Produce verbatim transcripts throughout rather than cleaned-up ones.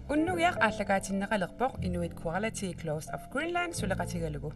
Unnugiaq aallakaatinneqalerpoq Inuit Quality Clothes of Greenland suleqatigalugu.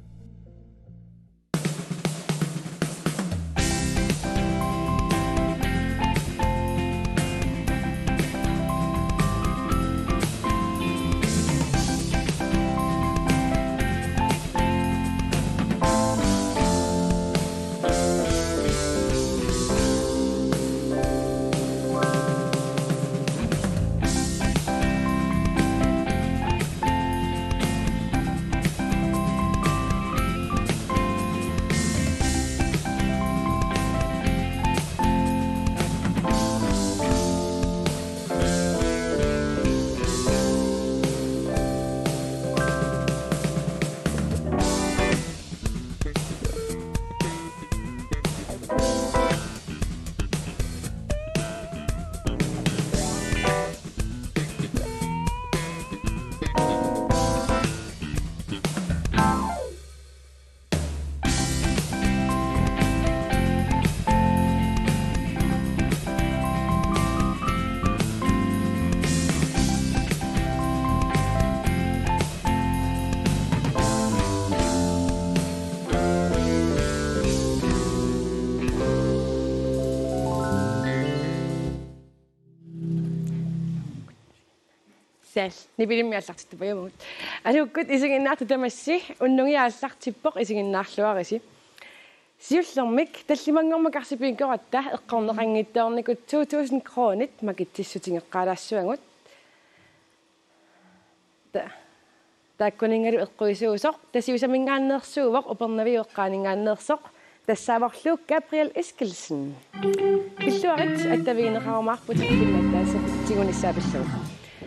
Saal, nipilimmi aallartittupajavugut. Aluukkut isiginnaartut tamassi, unnugiaq aallartippoq, isiginnaarluarisi. Siullermik tallimanngormat Karsi Bingoratta eqqorneqanngitsoornikut to tusind kronit makitsissutigeqqaalaassavagut. Ta-, taakkuninngalu eqquisuusoq, Tasiusaminngaanneersuuvoq, Upernaviup eqqaaninngaanneersoq, tassaavorlu Gabriel Eskildsen. Pilluarit, attavigineqarumaarputit pinnattaasut tigunissaa pillugu.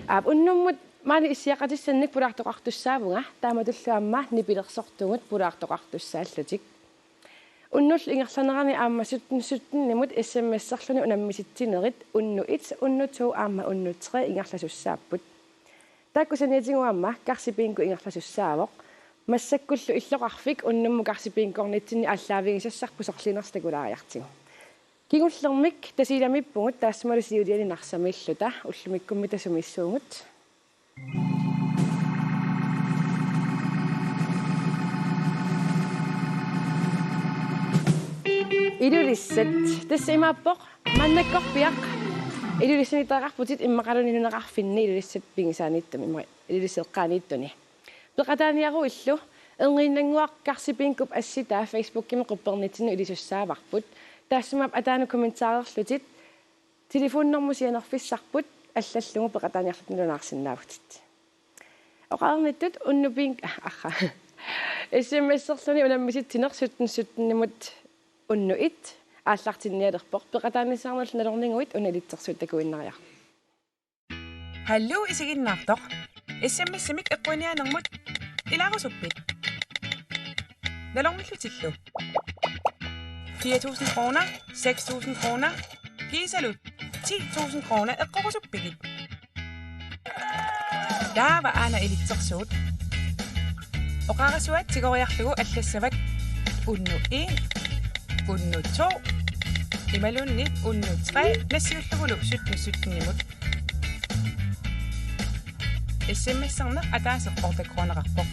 Aap, unnummut maani issiaqatissannik pulaartoqartussaavunga, taamatullu aamma nipilersortugut pulaartoqartussaallutik. Unnullu ingerlanerani aamma sytten sytten-imut S M S-erluni unammisitsinerit, unnu et, unnu to aamma unnu tre ingerlasussaapput. Taakku saniatigut aamma Karsi Bingo ingerlasussaavoq. Massakkullu illoqarfik unnummut Karsi Bingornitsinni aallaavigisassarput sorliinersoq takulaariartigu. Kingullermik Tasiilamiippugut, taassumalu siuliani Narsamiilluta, ullumikkummi tasumiissuugut. Ilulissat. Tassa imaappoq maannakkorpiaq. Ilulissaniittarputit immaqaluunniit nunaqarfinni Ilulissat pigisaaniittumi, imma-, Ilulissat eqqaaniittuni. Peqataaniaruillu, erniinnannguaq Karsi Bingop assitaa Facebookimi quppernitsinnut ilisussaavarput. Taassuma aamma ataanut kommentarerlutit, telefonnormu sianerfissarput allallugu peqataaniarlutit nalunaarsinnaavutit. Oqarnittut unnu bing-, ah, arra. S M S-erluni unammisitsineq sytten sytten-imut unnu et aallartinnialerpoq, peqataanissaanullu nalorniguit una ilitsersuut takuinnariaruk. Hallo isiginnaartoq. S M S-imik eqquiniaanermut ilaarusuppit? Nalornillutillu. Fire tusind kroner, seks tusind kroner, kiisalu ti tusind kroner eqqorusuppigit? Taava aana ilitsersuut. Oqarasuat tigoriarlugu allassavat unnu en, unnu to, imaluunniit unnu tre nassiullugulu sytten sytten-imut. S M S-erneq ataaseq otte kroneqarpoq.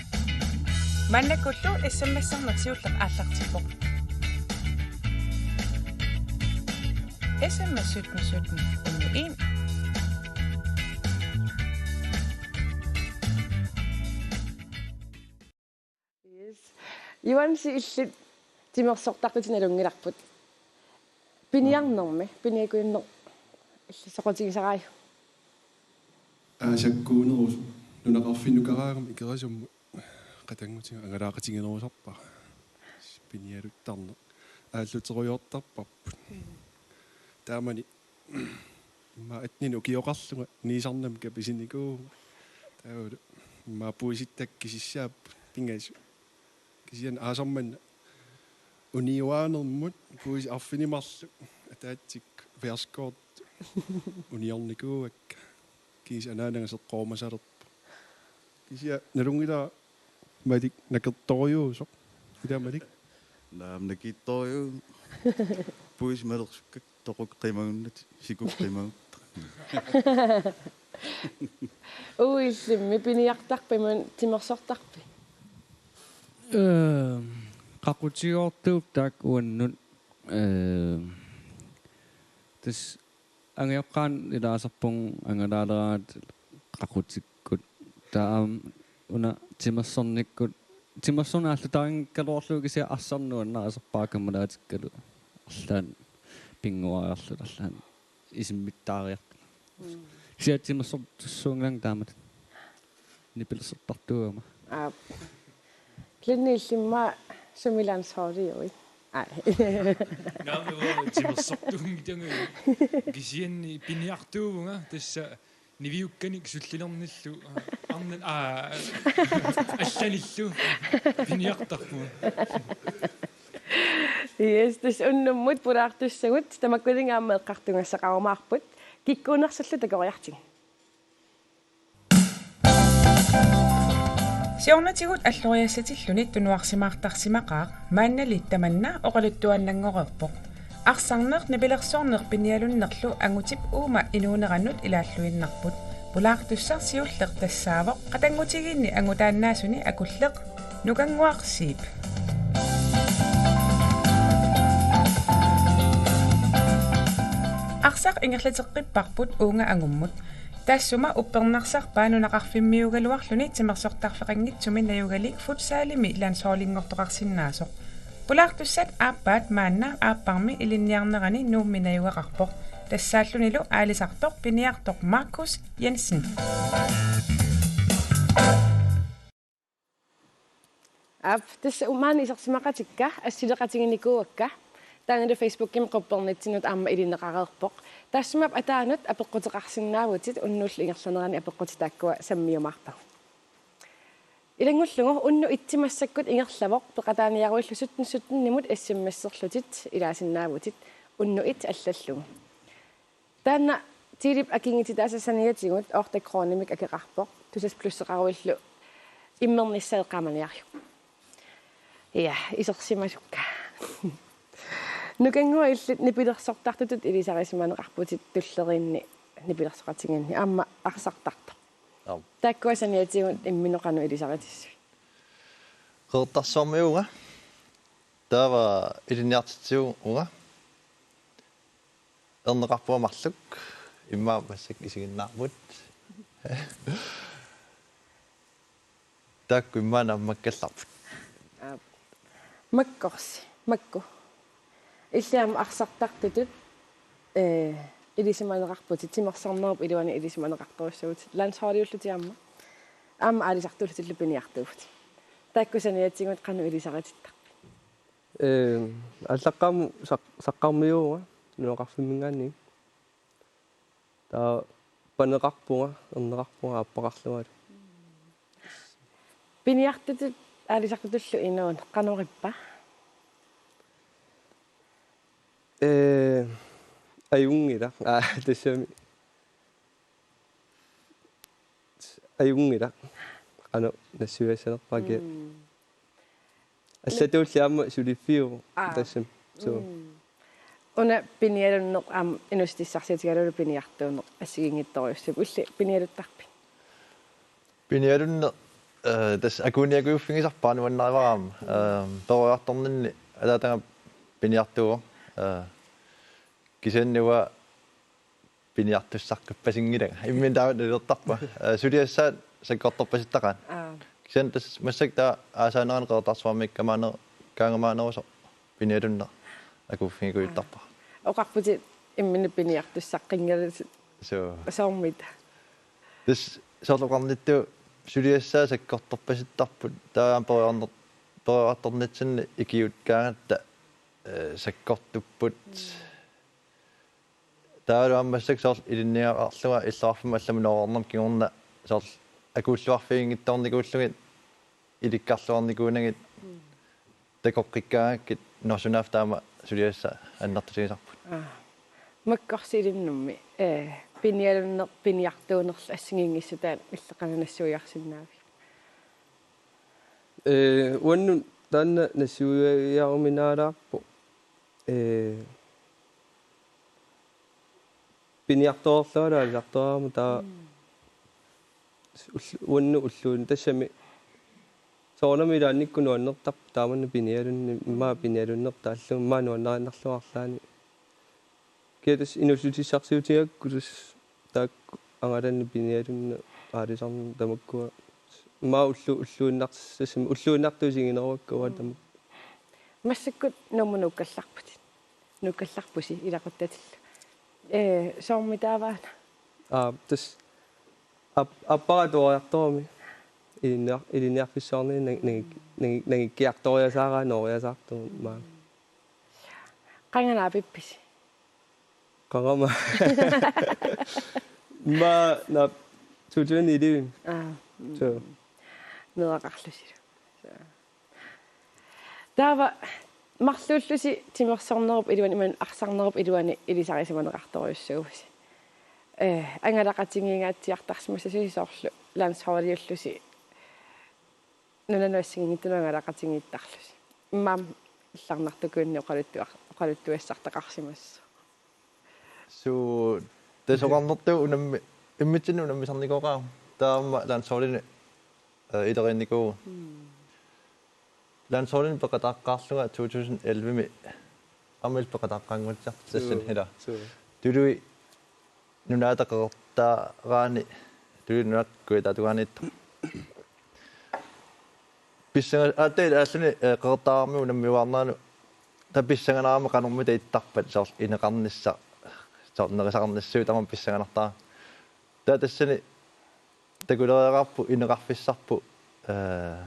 Maannakkullu S M S-erneq siulleq aallartippoq. S M S sytten sytten unnu en. Yes. Juansi, illit timersortartutit nalunngilarput. Piniarnermi, piniakujunneq illit soqutigisaraajuk? Aasakkuunerusoq, nunaqarfinnukaraangama Ikerasummut qatanngutiga angalaaqatiginerusarpara. Pinialuttarneq aalluterujoortarparput. Taamani immaqa atteninit ukioqarlunga niisarnamik kapisinikuuvunga. Taavalu immaqa puisittakka kisissaapput pingasut. Kisianni aasaq manna uniuaanermut puisit arfineq-marluk ataatsikkut værsgård uniornikuuakka. Kiisa anaanaga seqqorumasalerpoq. Kisianni nalunngilara Malik nakertorujuusoq. Ila Malik. Naamik nakiittorujuk. Puisi malersukkakka toquk qimagunnat, sikuk qimagunnat. Uillimmi piniartarpit imaluunniit timersortarpit? Ee, qaqutigoortuupput taakku uannut, ee, tassa angajoqqaanut ilaasarpunga angalaaleraangat qaqutikkut. Taava aamma una timersornikkut, timersorneq aallutaarinngikkaluarlugu kisianni arsaq nuannarisorpara kammalaatikkalu. Arlaannik pinnguariarlugu arlaannik isimmittaariarlugu. Mm. Kisianni timersortussuunngilanga taamatut. Nipilersortartuugama. Aap. Glenn, illimmi sumi landsholdiuit? Aa. Naamik, uanga timersortuunngilanga. Kisianni piniartuuvunga tassa niviukkanik sullilernillu, aa, arnat, aa, allanillu piniartarpunga. Yes, tassa unnummut pulaartussagut tamakkuninnga aamma eqqartugassaqarumaarput, kikkuunersullu takoriartigit. Siornatigut alloriassatilluni tunuarsimaartarsimaqaaq, maannali tamanna oqaluttuaannanngoreerpoq. Arsarneq, nipilersorneq pinialunnerlu angutip uuma inuuneranut ilaalluinnarput. Pulaartussaq siulleq tassaavoq qatanngutigiinni angutaannaasuni akulleq Nukannguaq Zeeb. Arsaq ingerlateqqipparput uunga angummut. Taassuma uppernarsarpaa nunaqarfimmiuugaluarluni timersortarfeqanngitsumi najugalik futsalimi landsholdinngortoqarsinnaasoq. Pulaartussat aappaat maanna aapparmi ilinniarnerani Nuummi najugaqarpoq. Tassaallunilu aalisartoq piniartoq Markus Jensen. Aap, tassa maani isersimaqatikka, assileqatiginikuuakka. Taannalu Facebookimi quppernitsinnut aamma ilineqareerpoq. Taassuma aamma ataanut apeqquteqarsinnaavutit, unnuullu ingerlanerani apeqqutit taakkua sammiumaarpagut. Ilanngullugu unnuk et massakkut ingerlavoq, peqataaniaruillu sytten sytten-imut S M S-erlutit ilaasinnaavutit unnuk et allallugu. Taanna Tilip akinngititaasa saniatigut otte kronimik akeqarpoq, Tusass Plus-eqaruillu immernissaq eqqaamaniaruk. Ja, isersimasukka. Nukannguaq, illit nipilersortartutut ilisarisimaneqarputit tulleriinni nipilersoqatigiinni aamma arsartartoq. Aap. Taakkua saniatigut imminnut qanoq ilisaritissavit? Qeqertarsuarmiuuvunga. Taava ilinniartitsivunga. Erneqarpunga marluk. Immaqa massakkut isiginnaarput. Taakku immaqa naammakkallarput. Aap. Makkorsi, makku. Illit aamma arsartartutut, ee, ilisimaneqarputit, timersornerup iluani ilisimaneqartorussagutit. Landsholdiullutit aamma. Aamma aalisartuullutillu piniartuuvutit. Taakku saniatigut qanoq ilisaritittarpit? Ee, aallaqqaammut saq-, saqqarmiuuvunga nunaqarfimminngaanniit. Taava paneqarpunga, erneqarpunga aappaqarlungalu. Piniartutut aalisartutullu inuuneq qanorippa? Ee, ajunngilaq. Aa, tassami. Ajunngilaq. Qanoq nassuiassanerpara kia. Mm. Allatulli aamma suliffiuvoq. Aa. Tassami. Suu. Mm. Una pinialunneq aamma inuussutissarsiutigalugu piniartuuneq assigiinngitsorujussuuvoq. Illit pinialuttarpit? Pinialunneq, ee, tassa akunnikuuffigisarpara nuannarivara aamma. Mm. Ee, peroriartorninni ataataga piniartuuvoq. Ee, kisianni uanga piniartussaqqippasinngilara. Imminut taama nalilertarpunga. Ee, suliassaat sakkortorpasittaqaat. Aa. Kisianni tassa massakkut taava aasaanerani Qeqertarsuarmiikkamaanneru-, kaangamaanerusoq pinialunneq akuuffigiguttarpara. Aa. Oqarputit imminut piniartussaqqinngilatit. Suu. Soormita? Tassa soorlu oqarnittut suliassaat sakkortorpasittarput. Taava aamma peroriarner-, peroriartornitsinni ikiuukkaangatta, ee, sakkortupput. Mm. Taavalu aamma massakkut soorlu ilinniagaqarlunga illoqarfimmi allamut noorarnerma kingorna soorlu akuulluarfiginngitsoornikuullugit ilikkarluarnikuunagit, mm, takoqqikkaangakkit, nå, sunaaffa taama suliassaq annertutigisarput. Aa. Makkorsi ilinnummi, ee, pinialunneq piniartuunerlu assigiinngissutaat illit qanoq nassuiarsinnaavigit? Ee, uannut Taanna nassuiaruminaalaarpoq. Ee, piniartorlugu aalisartoraama taava ull-, uannut ulluinnarni tassami soorunami ilaannikkut nuannertarpoq taamanna pinialunneq, immaqa pinialunnertaallugu, immaqa nuannarinnarlugu arlaanni. Kiatas inuussutissarsiutigigakku tassa taakku angalanni pinialunneq aalisarneq tamakkua. Immaqa ullu-, ulluinnars-, tassami ulluinnartut isigineruakka uanga tamakku. Massakkut Nuummut nuukkallarputit. Nuukkallarpusi ilaquttatillu. Ee, soormitaava una? Aa, tassa ap-, aappara tooriartorami. Ilinniar-, ilinniarfissuarni nang-, nang-, nang-, nangikkiartoriasaara nooriasaartumik maani. Qanga naapippisi? Qangama. Immaqa naap-, to tusind elleve. Aa, mm. So. Meeraqarlusilu. So. Taava marluullusi timersornerup iluani imaluunniit arsarnerup iluani ilisarisimaneqartorujussuuvusi. Ee, angalaqatigingaatsiartarsimassasusi soorlu landsholdiullusi nunanut assigiinngitsunut angalaqatigiittarlusi. Immaqa illarnartukuunni oqaluttuar-, oqaluttuassartaqarsimassaaq. Suu, tassa oqarnertut unammi-, immitsinnut unammisarnikooqaanga. Taava aamma landsholdini, eh, ileriinnikuuvugut. Mm. Landsholdini peqataaqqaarlunga to tusind elleve-mi aamma illit peqataaqqaannguatsiarpit tassani. Suu, ilaa. Suu. Tuluit Nunaata Qeqertaaraani, Tuluit Nunaat Kujataatungaaniittoq. Pissanga-, aatsaat aalluni, eh, Qeqertaarami unammiuaarnerani taava pissanganarama qanormita ittarpat soorlu ineqarnissaq, soorlu nerisaqarnissuit tamarmik pissanganartaraat. Taava tassani takulereeraarput ineqarfissarput, eh,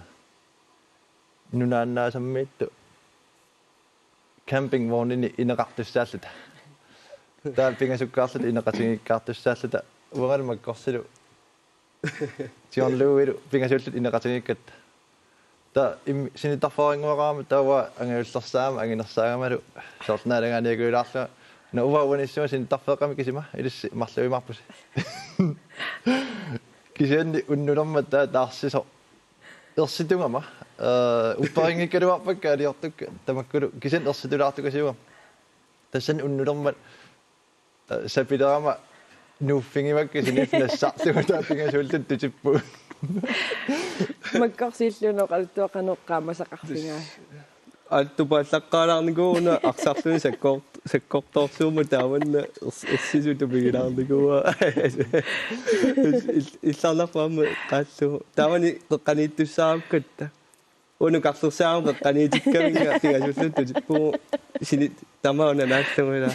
nunaannaasammiittut campingvognini ineqartussaalluta. Taava pingasukkaarluta ineqatigiikkaartussaalluta. Uangalu Makkorsilu John Louilu pingasuulluta ineqatigiikkatta. Taava im-, sinittarfeqarannguaqarama taava angajullersaagama anginersaagamalu soorlu naalagaaniakuilaarlunga. Nå, uanga uanissunga sinittarfeeqqamik kisima, ilissi marluimaarpusi. Kisianni unnulermat taava taarsisoq ersitugama, eh, upperinngikkaluarpakka aliortukka tamakkulu kisianni ersitulaartukasiugama. Tassani unnulermat, eh, sapilerama nuuffigivakka sinillu nassarlugu taava pingasuulluta tutippugut. Makkorsilu una oqaluttuaq qanoq qaammasaqarfigaa? Aattupaallaqqaalaarnikuuvunga arsarluni sakkoort-, sakkortoorsuummat taamanna ers-, ersisutut pigilaarnikuuaa. Il-, illarnarpoq aamma qaallugu. Taamani qeqqaniittussaarukkatta. Uanga nukarlersaarama qeqqaniitikkaminga pingasuulluta tutippugut sini tamaana naallugu ilaa.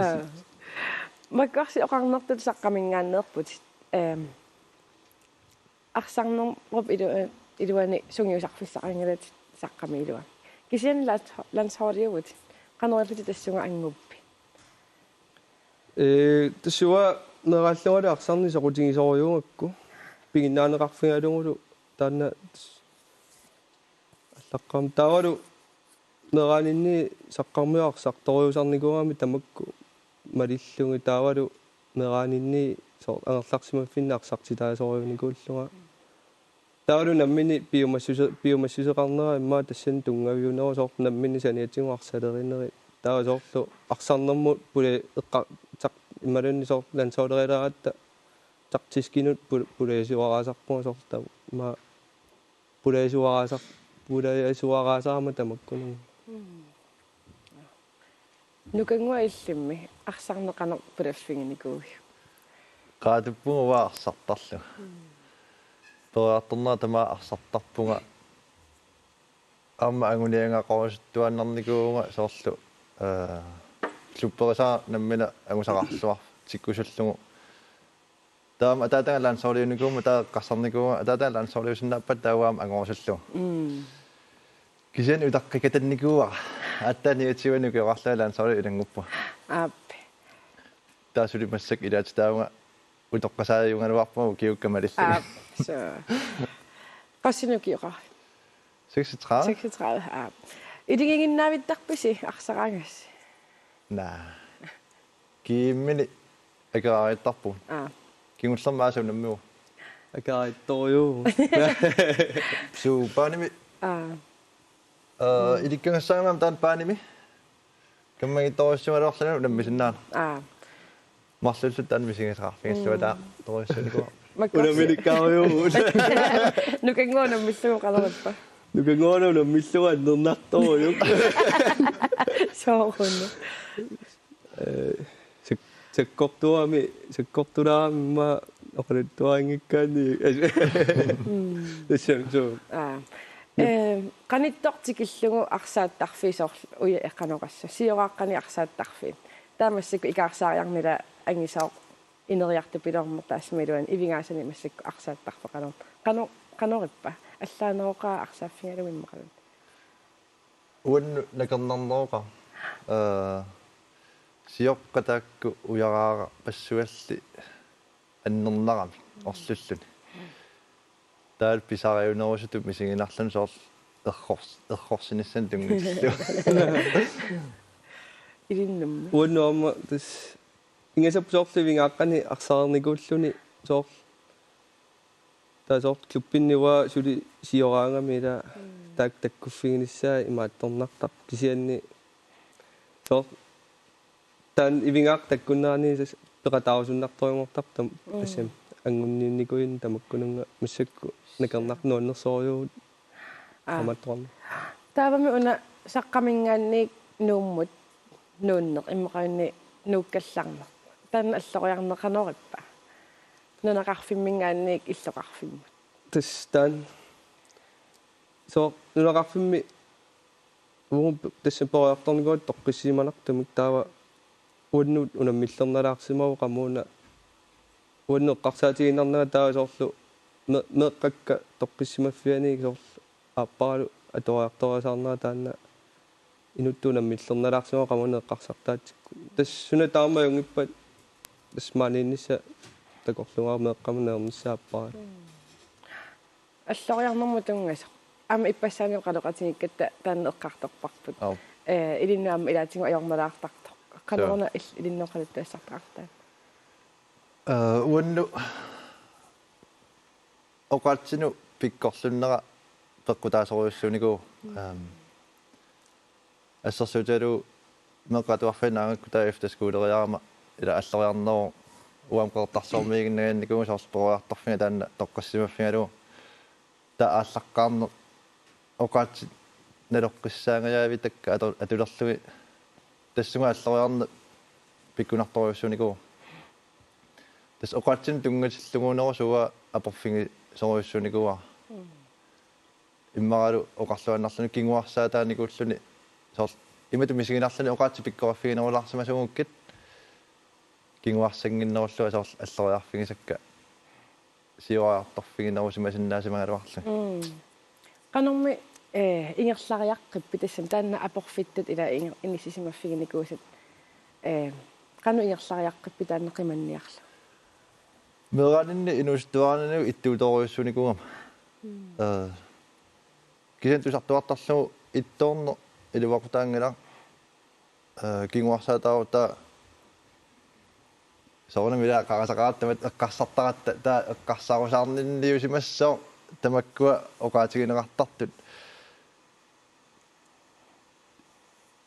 Aa. Makkorsi oqarnertut saqqaminngaanneerputit. Ehm, arsarnerup ilu-, iluani sungiusarfissaqanngillat saqqamiillugu. Kisianni lands-, landsholdiuvutit. Qanoq illutit tassunga annguppit? Ee, tassunga meeraallungali arsarneq soqutigisorujussuugakku. Piginnaaneqarfigalugulu taanna allaqqaam. Taavalu meeraaninni saqqarmiut arsartorujussuusarnikuugamik tamakku malillugit taavalu meeraaninni soorlu angerlarsimaffinni arsartitaasorujussuunikuullunga. Taavalu nammineq piumassuse-, piumassuseqarnera immaqa tassani tunngaviunerusoq soorlu nammineq saniatigut arsalerinerit. Taava soorlu arsarnermut pule-, eqqa-, taq-, imaluunniit soorlu landsholderialeratta taktiskinut pul-, pulaasuaraasarpunga soorlu taava. Immaqa pulaasuaraasar-, pulaasuaraasarama tamakkuninnga. Mm. Nukannguaq illimmi arsarneq qanoq pulaffiginikuuiuk? Qaatuppunga uanga arsartarlunga. Mm. Periartornera tamaat arsartarpunga. Aamma anguniagaqarusuttuaannarnikuuvunga soorlu, eh, klubberisara nammineq angusaqarluarpoq tikkusullugu. Taava ataataga landsholdiunikuummat taava eqqarsarnikuuvunga, ataataga landsholdiusinnaappata taava aamma angorusullugu. Mm. Kisianni utaqqikatannikuuara. Aatsaat niogtyvenik ukioqarlunga landsholdit ilannguppunga. Aap. Taava suli massakkut ilaatitaavunga utoqqasaajugaluarpunga ukiukka malillugit. Aap, suu. Qassinik ukioqarit? Seksogtredive. Seksogtredive, aap. Iligiinnavittarpisi arsaraangassi? Naa. Kiimmini akeraariittarpugut. Aa. Kingullermi aasaq unammivoq. Akeraariittorujuuvoq. Suu, Paanimi Aa. Eh, ilikkagassaanngilaq taanna paanimi. Kammagiittorujussuugaluarluni unammisinnaaneq. Aa. Marluulluta taanna misigisaqarfigissavat, mm, taanna torujussuunikuuara. Makkorsi. Unamminikkaarujuu. Nukannguaq unammillugu qanorippa? Nukannguaq unammillugu annernartorujuk. Soorunami. Eh, sak-, sakkortuarami, sakkortulaarami immaqa oqaluttuarinngikkaanni. Mm. Tassami suu. Aa. Jep. Eh, qanittoq tikillugu arsaattarfiit soorlu uja eqanoqassa. Sioraaqqani arsaattarfiit. Taava massakkut ikaarsaariarneq ila angisooq ineriartupiloorneq taassuma iluani ivigaasanik massakkut arsaattarfeqalerneq. Qano-, qanorippa? Allaaneroqaaq arsaaffigalugu immaqaluunniit. Uannut nakornarneroqaaq. Eh, sioqqat taakku ujaraarpassualli annernaramik orlulluni. Taava pisariunerusutut misiginarluni soorlu errors-, errorsinissamut tunngatillugu. Ilinnummi. Uannut aamma tassa ingasappoq soorlu ivigaaqqani arsaarnikuulluni soorlu. Taava soorlu klubbinni uanga suli sioraagami ila, mm, taakku takkuffiginissaat imaattornartarpoq kisianni soorlu taanna ivigaaqqat takkunneranni tassa peqataarusunnartorujunngortarpoq tam-, mm, tassami angunniinnikuuinnaq tamakkununnga massakkut nakornartoq nuannersorujuuvoq. Aa. Taamaattoqarneq. Taavami una Saqqaminngaanniit Nuummut nuunneq immaqaluunniit nuukkallarneq. Taanna alloriarneq qanorippa? Nunaqarfimminngaanniit illoqarfimmut. Tassa taanna. Soorlu nunaqarfimmi uagut tassa peroriartornikuuvugut toqqissisimanartumik taava uannut unammillernalaarsimavoq qamuuna uannut eqqarsaatigiinnarnanga taava soorlu me-, meeqqakka toqqissimaffianni soorlu aapparalu atoriartoriasaarnera taanna inuttut unammillernalaarsimavoq qamuuna eqqarsartaatsikkut. Tassa suna taama ajunngippat tassa maaniinnissaq takorluugara meeqqamut najornissaq aapparalu. Alloriarnermut tunngasoq. Aamma ippassaani oqaloqatigiikkatta taanna eqqartorparput. Aap. Eh, ilinnut aamma ilaatigut ajornalaartartoq. Qanoruna il-, ilinnut oqaluttuassartaqarpa taanna? Eh, uannut oqaatsinut pikkorlunnera peqqutaasorujussuunikuuvoq. Ehm, assersuutigalugu meeqqat atuarfianni naagakku taava efterskoleriarama ila alloriarneruvoq uanga Qeqertarsuarmiiginnannginnikuuvoq soorlu peroriartorfiga taanna toqqissimaffigalugu. Taava aallaqqaarneq oqaatsit naloqqissaangajavitakka atu-, atulerlugit tassunga alloriarneq pikkunartorujussuunikuuvoq. Tassa oqaatsinut tunngatilluguunerusoq uanga aporfigisorujussuunikuuara. Mm. Immaqalu oqarluinnarluni kinguarsaataanikuulluni soorlu imatut misiginarluni oqaatsit pikkoriffiginerulaarsimasuugukkit kinguarsannginnerullunga soorlu alloriarfigisakka siorariartorfiginerusimasinnaasimagaluarlugit. Mm. Qanormi, eh, ingerlariaqqippit tassani taanna aporfittut ila inger-, inissisimaffiginikuusat, eh, qanoq ingerlariaqqippit taanna qimanniarlugu? Meeraaninni inuusuttuaraaninni ittuutorujussuunikuugama. Mm. Eh, kisianni tusartuartarlugu ittoorneq iluaqutaanngilaq, eh, kinguarsaataarutta soorunami ila qarasaqaratta tamatta eqqarsartaratta taava eqqarsaarusaarninniusimassooq tamakkua oqaatigineqartartut.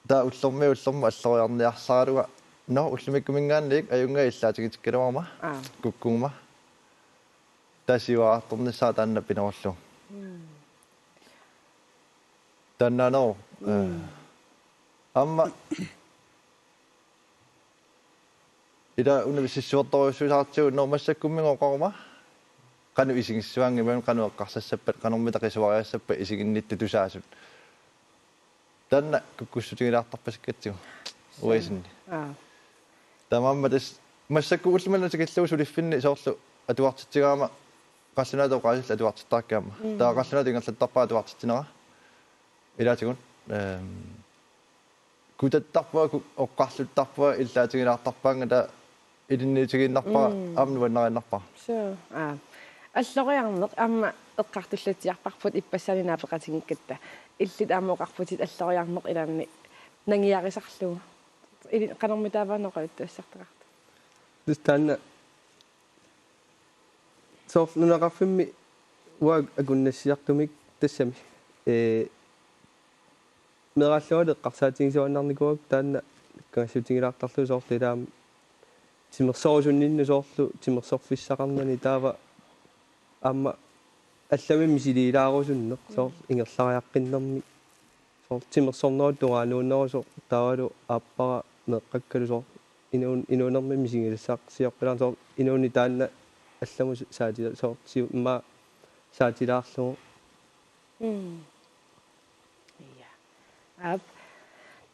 Taava ullormiit ullormut alloriarniarsaralunga. Nå, ullumikkuminngaanniit ajunngilaq illaatigitikkaluaruma. Aa. Kukkuguma. Taava siuariartornissaa taanna pinerullugu. Mm. Taannaaneruvoq. Mm. Eh, aamma ila una sissuertorujussuusaratsigu nå massakkummi oqaruma. Qanoq isigissuanngimmat, qanoq eqqarsassappat, qanormita qisuariassappat isiginnittut tusaasut. Taanna kukkussutigilaartarpasakkatsigu. Uasinni. Aa. Taamaammat tassa massakkut ullumanna tikillugu suliffinni soorlu atuartitsigaama qallunaatut oqaasillit atuartittarakku aamma. Mm. Taava qallunaatut ingerlattarpara atuartitsinera. Ilaatigut, ehm, kutattarpunga, ku-, oqarluttarpunga, illaatigilaartarpaannga taava ilinniutigiinnarpara, mm, aamma nuannariinnarpara. Suu, aa. Alloriarneq aamma eqqartullatsiarparput ippassaani naapeqatigiikkatta. Illit aamma oqarputit alloriarneq ilaanni nangiarisarlugu. Ili-, qanormi taava oqaluttuassartaqartoq? Tassa taanna soorlu nunaqarfimmi uanga akunnassiartumik tassami. Ee, meeraallungalu eqqarsaatigisuaannarnikuuakka taanna nakkagassuutigilaartarlugu soorlu ilaammi timersorusunninnut soorlu timersorfissaqarnani taava aamma allamik misiliilaarusunneq soorlu ingerlariaqqinnermik soorlu timersornerup tungaanut nuunnerusoq taavalu aappara meeqqakkalu soorlu inuun-, inuunermi misigisassarsiorpilaarneq soorlu inuuneq taanna allamut saatila-, soorlu siu-, immaqa saatilaarlugu. Mm. Ja. Aap.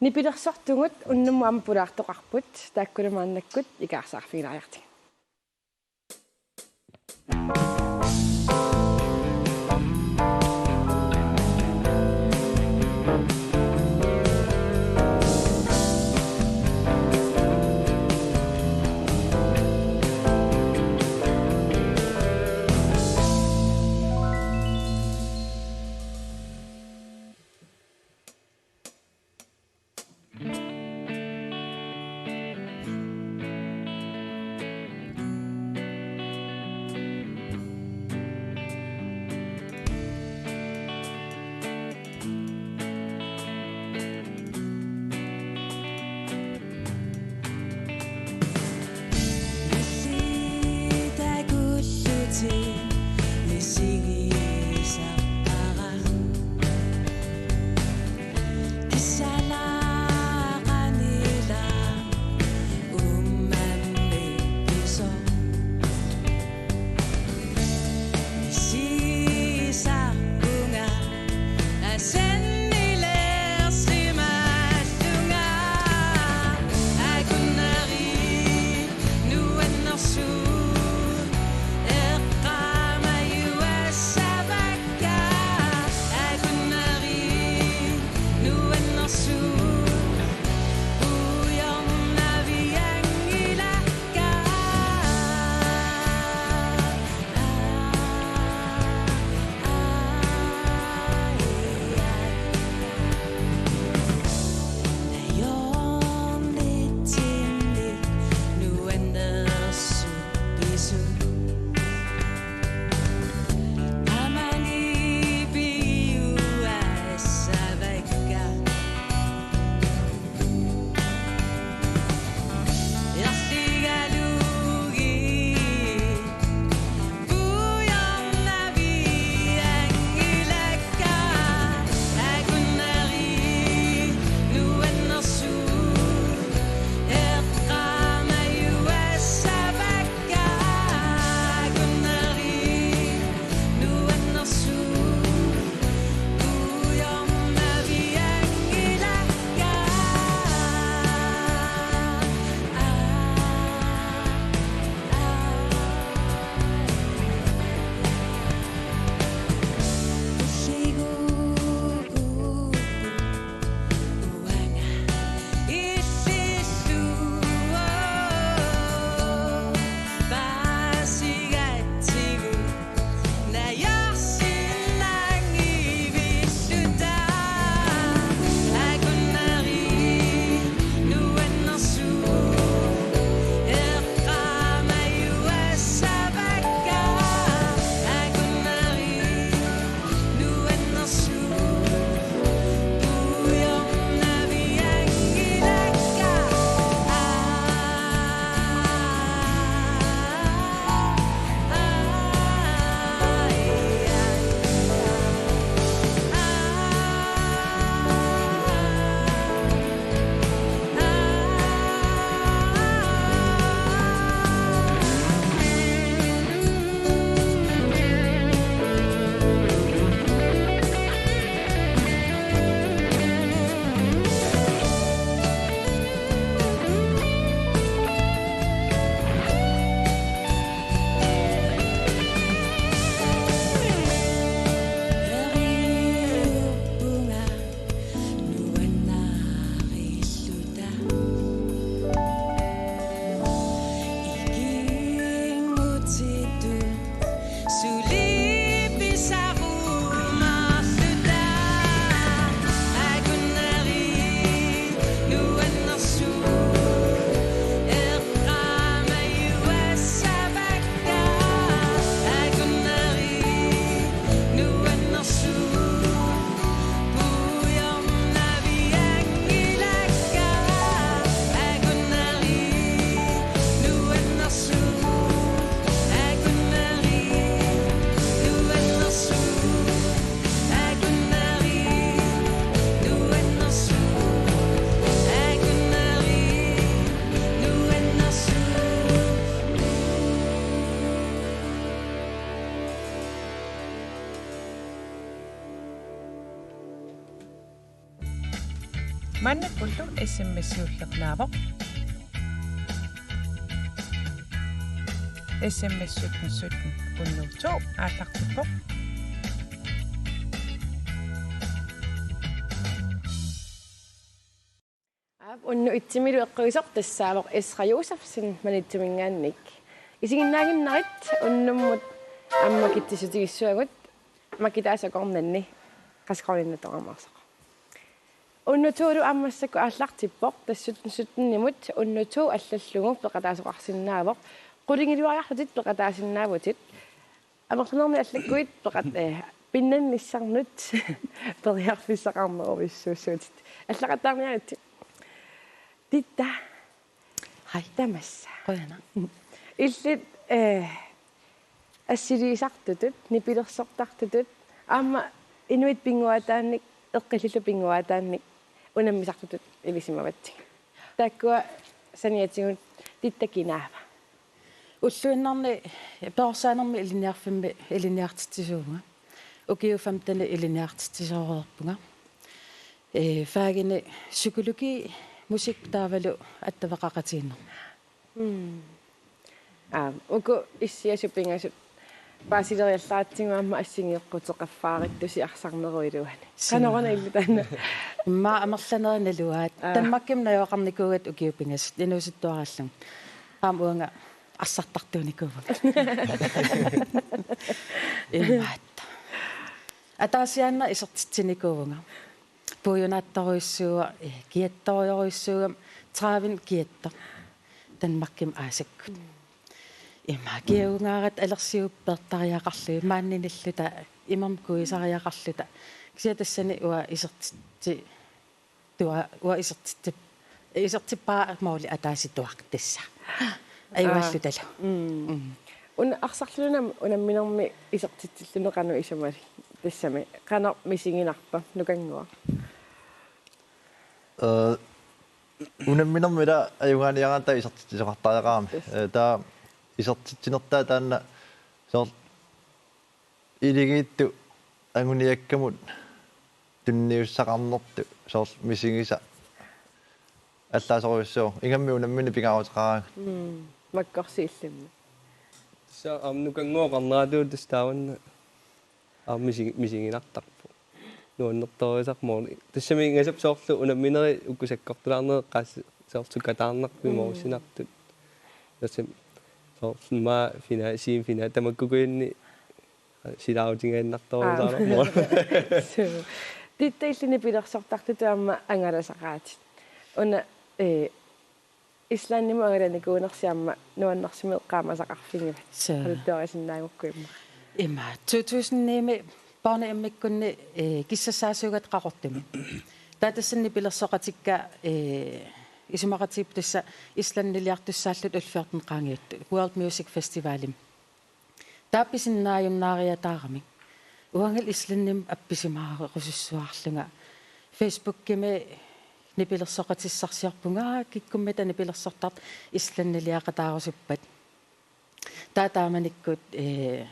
Nipilersortugut unnummut aamma pulaartoqarput, taakkulu maannakkut ikaarsaarfigilaariartigit. Maannakkullu S M S-iullernaavoq. S M S sytten sytten hundrede to aallartippoq. Aap, unnuk itsimilu eqquisoq tassaavoq Esra Josefsen Maniitsuminngaanniit. Isiginnaaginnarit unnummut aamma kitsissutigissuagut makitaasa akornanni qassit koruuninik toqqammaarsoq. Unnuk to-lu aamma massakkut aallartippoq, tassa sytten sytten-imut unnuk to allallugu peqataasoqarsinnaavoq. Qulingiluariarlutit peqataasinnaavutit. Amerlanermi allakkuit peqat-, eh, pinnannissannut periarfissaqarnerumissuussuutit. Allaqattaarniaritsi. Titta. Hej. Tamassa. Qujanaq. Illit, eh, assiliisartutut, nipilersortartutut, aamma inuit pinnguaataannik, eqqillillu pinnguaataannik unammisartutut ilisimavatsigut. Taakkua saniatigut Titta kinaava? Ulluinnarni perorsaanermi ilinniarfimmi ilinniartitsisuuvunga. Ukiut femten ilinniartitsisooreerpunga. Ee, fagini psykologi, musik taavalu attaveqaqatigiinnermi. Mm. Aa, uku issiasut pingasut paasileriallaratsigu aamma assigiiqqutseqaffaarittusi arsarnerup iluani. Suu. Qanoruna illit taanna? Immaqa amerlanerit naluaat. Aa. Danmarkimi najugaqarnikuugatta ukiut pingasut inuusuttuaraallugu. Aamma uanga arsartartuunikuuvunga. Imaattut. Ataasiaannaq isertitsinikuuvunga. Puiunaattorujussuuvoq, eh, kiattorujorujussuugami, tredive kiattoq. Danmarkimi aasakkut. Ima kiagungaaratta alersiupput peertariaqarlugit, maaniinnerluta, imermik kuisariaqarluta. Kisianni tassani uanga isertitsi-, tua-, uanga isertitsip-, isertippara Mooli ataasituaq tassa. Ajugaallutalu. Mm. Mm. Una arsarluni unamminermi isertitsilluni qanoq isumali? Tassami qanoq misiginarpa nukannguaq? Eh, unamminermi ila ajugaaniaraangat taava isertitsisoqartariaqarami. Yes. Eh, taava isertitsinertaa taanna soorlu iligiittut anguniakkamut tunniussaqarnertut soorlu misigisat allaasorujussuuvoq. Ingammik unammineq pingaaruteqaraangat. Mm, makkorsiilluni. Tassa aamma nukannguaq oqarneratuut tassa taavanna aamma misi-, misiginartarpoq. Nuannertorisarpoq. Tassami ingasap soorlu unamminerit uku sakkortulaarnerit eqqaas-, soorlu sukkataarnartut, mm, moorsinartut. Tassami soorlu maa fina-, siim fina-, tamakkukujunni silaarutigiinnartorusaarpoq. Aap. Suu. Titta, illit nipilersortartutut aamma angalasaqaatit. Una, eh, Islandimut angalanikuunersi aamma nuannersumik eqqaamasaqarfigivat. Suu. Qaluttuarisinnaagukku immaqa. Ima, to tusind ni-mi Borneo-mikkunni, eh, kissassaasuugatta Qaqortumi. Taava tassani nipilersoqatikka, eh, isumaqatigiipput tassa Islandiliartussaalluta U fjorten qaangiuttut World Music Festivalimi. Taava pisinnaajunnaariataaramik. Uangalu Islandimi appisimaarusussuarlunga. Facebookimi nipilersoqatissarsiorpunga, kikkummita nipilersortartut Islandiliaqataarusuppat. Taava taamanikkut, eh,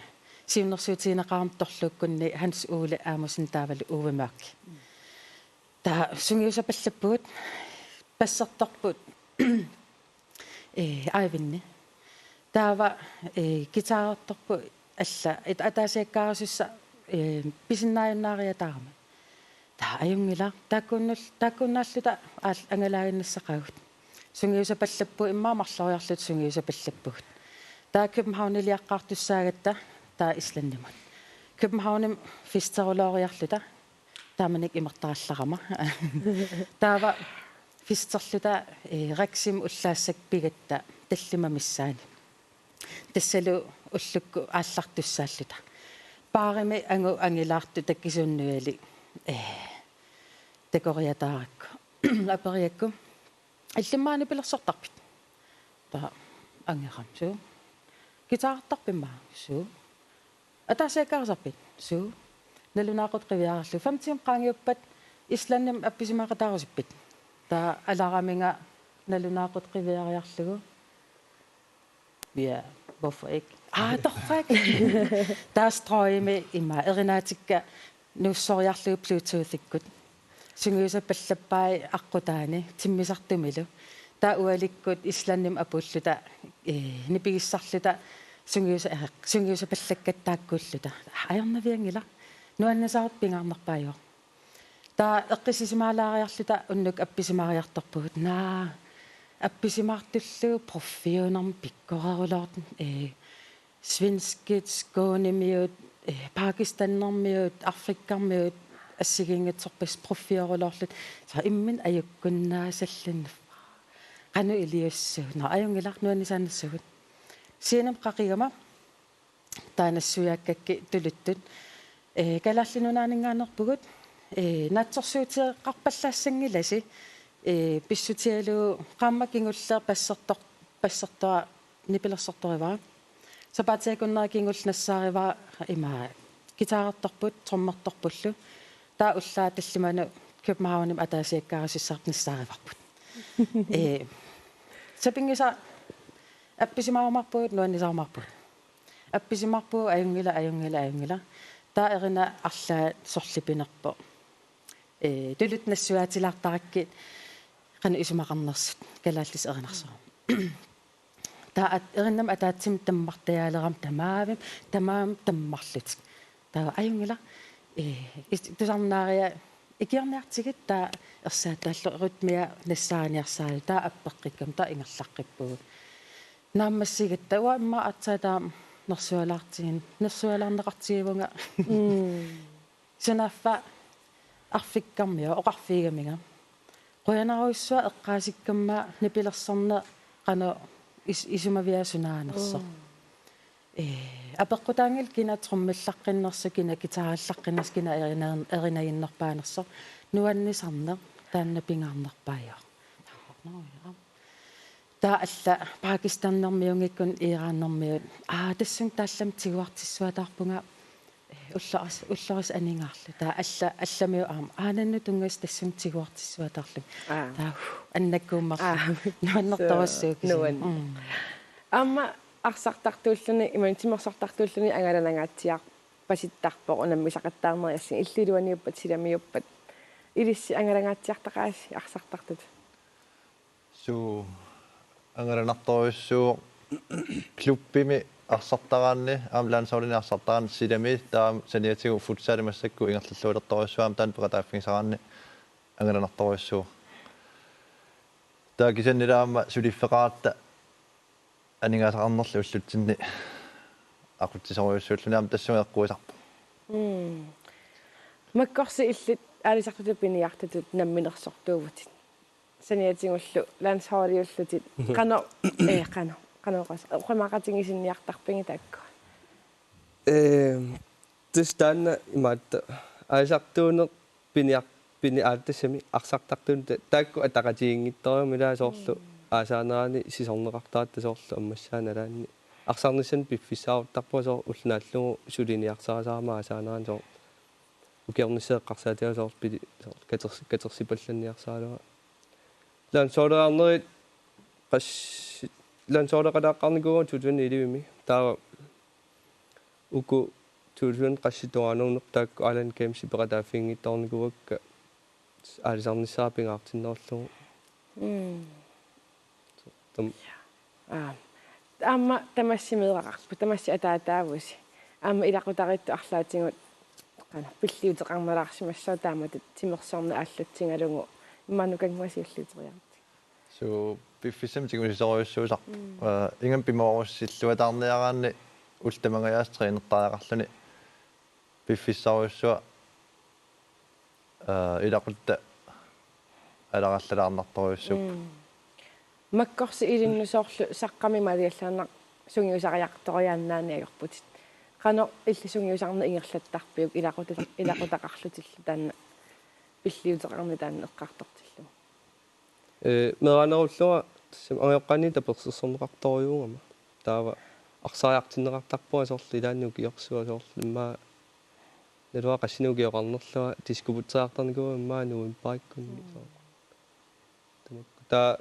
siunnersuutigineqarama Torluukkunni Hans Ole Amundsen taavalu Uwe Mørch. Taava sungiusapallappugut, bassertorput, eh, Aivini. Taava, eh, guitarertorput alla, et-, ataasiakkaarussuaq, eh, pisinnaajunnaariataarami. Taava ajunngilaq, taakkuunnal-, taakkuunnaalluta aal-, angalaaginnassaqaagut. Sungiusapallappugut, immaqa marloriarluta sungiusapallappugut. Taava Københavniliaqqaartussaagatta, taava Islandimut. Københavnimi festeruloriarluta, taamanikkut imertarallarama. Taava festerluta, eh, Reximi ullaassakkut pigatta tallimat missaanni. Tassalu ullukkut aallartussaalluta. Baarimi angut angilaartut takkisuunnuigalugit, eh, takoriataarakku. Aperiakku: "Illimmi nipilersortarpit?" Taava angerama: "Suu." "Guitarertarpit?" "Suu." "Ataasiakkaarusarpit?" "Suu." Nalunaaqutaq qiviariarlugu: "Femten qaangiuppat Islandimi appisimaaqataarusuppit?" Taava alaraminga nalunaaqutaq qiviariarlugu: "Ja, hvorfor ikke?" "Aa, torrak." Taava strøgimi ima erinaatikka nuussoriarlugu Bluetooth-ikkut. sungiusapallappai aqqutaani timmisartumilu. Taava ualikkut Islandimi apuulluta, ee, nipigissarluta sungiusa-, sungiusapallakkatta taakkuulluta. Ajornavianngilaq. Nuannisarput pingaarnerpaajuvoq. Taava eqqissisimaalaariarluta unnukkut appisimaariartorpugut. Naa, appisimaartullu pruffiunermik pikkoreruloortut, ee, svenskit, Skånemiut, ee, Pakistanermiut, Afrikarmiut assigiinngitsorpassuit pruffiulerulorlutik. Soorlu imminut ajukkunnaassallutik. Qanoq iliussuugut. Naa, ajunngilaq, nuannisaannassuugut. Scenemut qaqigama taava nassuiaakkakkit tuluttut. Ee, Kalaallit Nunaanninngaanneerpugut. Ee, naatsorsuuteqarpallaassanngilasi. Ee, pissutigalugu qaammat kingulleq bassertor-, bassertoq nipilersortorivara. Sapaatip akunnera kingulleq nassaarivara ima guitarertorput, trommertorpullu. Taava ullaaq tallimanut Københavnimi ataasiakkaarusissarput nassaarivarput. Ee, sapinngisaq appisimaarumaarpugut, nuannisarumaarpugut. Appisimaarpugut, ajunngilaq, ajunngilaq, ajunngilaq. Taava Erinap arlaat sorlipinerpoq. Ee, tuluttut nassuiaatilaartarakkit qanoq isumaqarnersut, kalaallisut erinarsuarmik. Taava at-, Erinamut ataatsimut tammartajaalerama tamaavimmi, tamaavimmi tammarlutik. Taava ajunngilaq, ee, is-, tusarnaariarluta ikiorniartigit taava ersaattaallu rytmia nassaariniarsaralugu taava appeqqikkama taava ingerlaqqippugut. Naammassigatta uanga immaqa aatsaat taama nersualaartigin-, nersualaarneqartigivunga. Mm. Sunaaffa arfikkarmiu oqarfigigaminga. Qujanarujussuaq eqqaasikkamma nipilersorneq qanoq is-, isumaviaa sunaanersoq. Mm. Ee, apeqqutaanngilaq kina trommellaqqinnersoq, kina guitarillaqqinnersoq, kina erina-, erinaginnerpaanersoq. Nuannisarneq taanna pingaarnerpaajuvoq. Taava alla Pakistanermiunngikkunik Iranermiut. Aa, tassunga taallamik tiguartissuataarpunga, ee, ulloris-, ulloris aningaarlu. Taava alla-, allamiut aamma. Aanannut tunngasut tassunga tiguartissuataarlugit. Aa. Taava, huh, annakkuummerlunga. Aa. Nuannertorujussuuvoq kisianni. Nuann-. Mm. Aamma arsartartuulluni, imaluunniit timersortartuulluni angalanangaatsiarpasittarpoq unammisaqattaarneriassat, illit iluaniuppat, silamiuppat. Ilissi angalangaatsiartaqaasi arsartartut? Suu, angalanartorujussuuvoq klubbimi arsartaraanni, aamma landsholdimi arsartaraanni silami, taava saniatigut futsalimi massakkut ingerlallualertorujussuuvoq, aamma taanna peqataaffigisaraanni angalanartorujussuuvoq. Taava kisianni aamma suliffeqaratta aningaasaqarnerli ullutsinni aqutsisorujussuulluni aamma tassunga eqquisarpoq. Mm. Makkorsi illit aalisartutut piniartutut namminersortuuvutit. Saniatigullu landsholdiullutit. Qanoq, ee, qanoq, qanoq oqas-, oqimaqatigisinniartarpigit taakku? Ee, tassa taanna imaattoq aalisartuuneq piniar-, pini-, aa, tassami arsartartuuneq ta-, taakku ataqatigiinngitsorujummik ilaa soorlu. Mm. Aasaanerani sisorneqartaratta soorlu ammassaat nalaanni. Arsarnissanik piffissaaruttarpunga soorlu ulloq naallugu suliniarsarisarama aasaanerani soorlu. Ukiornissaq eqqarsaatigalugu soorlu pili-, soorlu katers-, katersipallanniarsaraluarlunga. Landsholdeqarnerit qas-, landsholdeqalaaqqaarnikuuvunga to tusind ellevemi. Taava uku to tusind qassit tungaanut taakku Island Games peqataaffiginngitsoornikuuakka aalisarnissaa pingaartinnerullugu. Mm. Tam-. Aa. Aamma tamassi meeraqarpusi, tamassi ataataavusi. Aamma ilaqutariittut arlaatigut qanoq pilliuteqarnalaarsimassooq taamatut timersorneq aallatsigalugu immaqa nukannguaq siulliuteriarlutit. Suu, piffissami tigusisorujussuusarpoq. Mm. Ee, ingammik pimoorussilluataarniaraanni ullut tamangajaasa trænertariaqarluni piffissarujussuaq, ee, ilaquttat alarallalaarnartorujussuupput. Mm. Makkorsi ilinnut soorlu Saqqami Maaliallaannaq sungiusariartoriaannaani ajorputit. Qanoq illit sungiusarneq ingerlattarpiuk ilaquta-, ilaqutaqarlutillu taanna pilliuteqarneq taanna eqqartortillugu? Ee, meeraanerullunga tassami angajoqqaanni tapersersorneqartorujuugama. Taava arsariartinneqartarpunga soorlu ilaanni ukiorsuaq soorlu immaqa naluara qassinik ukioqarnerlunga diskobugteriartarnikuuvunga immaqa novembarikkunni. Mm. Soorlu. Tamakku. Taava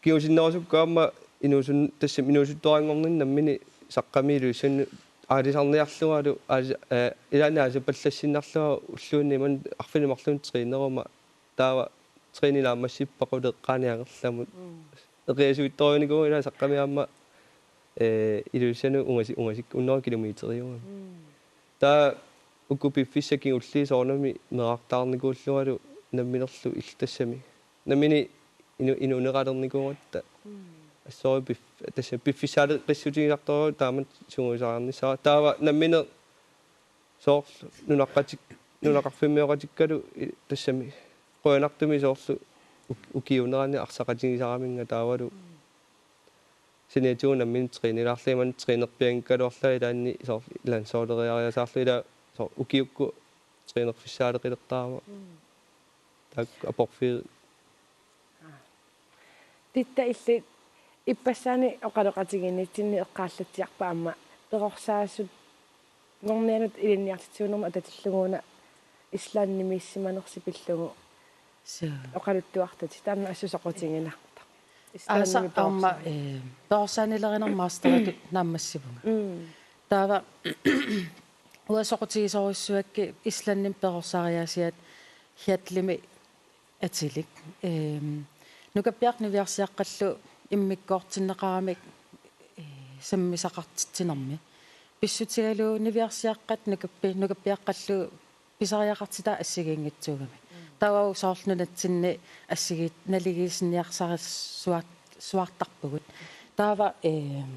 kingusinnerusukkut aamma inuusun-, tassami inuusuttuaranngorninni nammineq Saqqami Ilulissani aalisarniarlungalu aas-, eh, ilaanni aasapallassinnarlunga ulluunniit imannak arfineq-marlunnik træneruma taava træni naammassippat qulit eqqaani angerlamut. Eqiasuittorujuunikuuvunga ilaa saqqami aamma, eh, Ilulissanut ungasi-, ungasik-, hundrede kilometeriugami. Taava uku piffissat kingulliit soorunami meerartaarnikuullungalu namminerlu illit tassami. Nammineq inu-, inuuneqalernikuugatta. Assorsuaq piff-, tassa piffissaaleqissutigisartorujuuvoq taamatut sungiusariarnissara. Taava nammineq soorlu nunaqqatik-, nunaqarfimmioqatikkalu i-, tassami qujanartumik soorlu uk-, ukiuunerani arsaqatigisaraminnga taavalu saniatigut nammineq trænilaarlunga imannak trænerpianngikkaluarlunga ilaanni soorlu landsholderiariasaarlunga ilaa soorlu ukiukkut trænerfissaaleqilertarama. Taakku aporfiit. Titta, illit ippassaani oqaloqatigiinnitsinni eqqaallatsiarpat aamma perorsaasunngornianut ilinniartitsisuunermut atatillugu una Islandimiissimanersi pillugu. Suu. Oqaluttuartutit taanna assut soqutiginarpoq. Aasa Islandimi aamma, perorsaaneq. Eh, perorsaanilerinermut masteritut naammassivunga. Mm. Taava uanga soqutigisorujussuuara Islandimi perorsariaasiat Hjallimi atilik. Ehm, nukappiaqqat niviarsiaqqallu immikkoortinneqaramik, eh, sammisaqartitsinermi. Pissutigalugu niviarsiaqqat nukappi-, nukappiaqqallu pisariaqartitat assigiinngitsuugamik. Mm. Taava soorlu nunatsinni assigiit-, naligiissinniarsarissuat-, suartarpugut. Taava, ehm,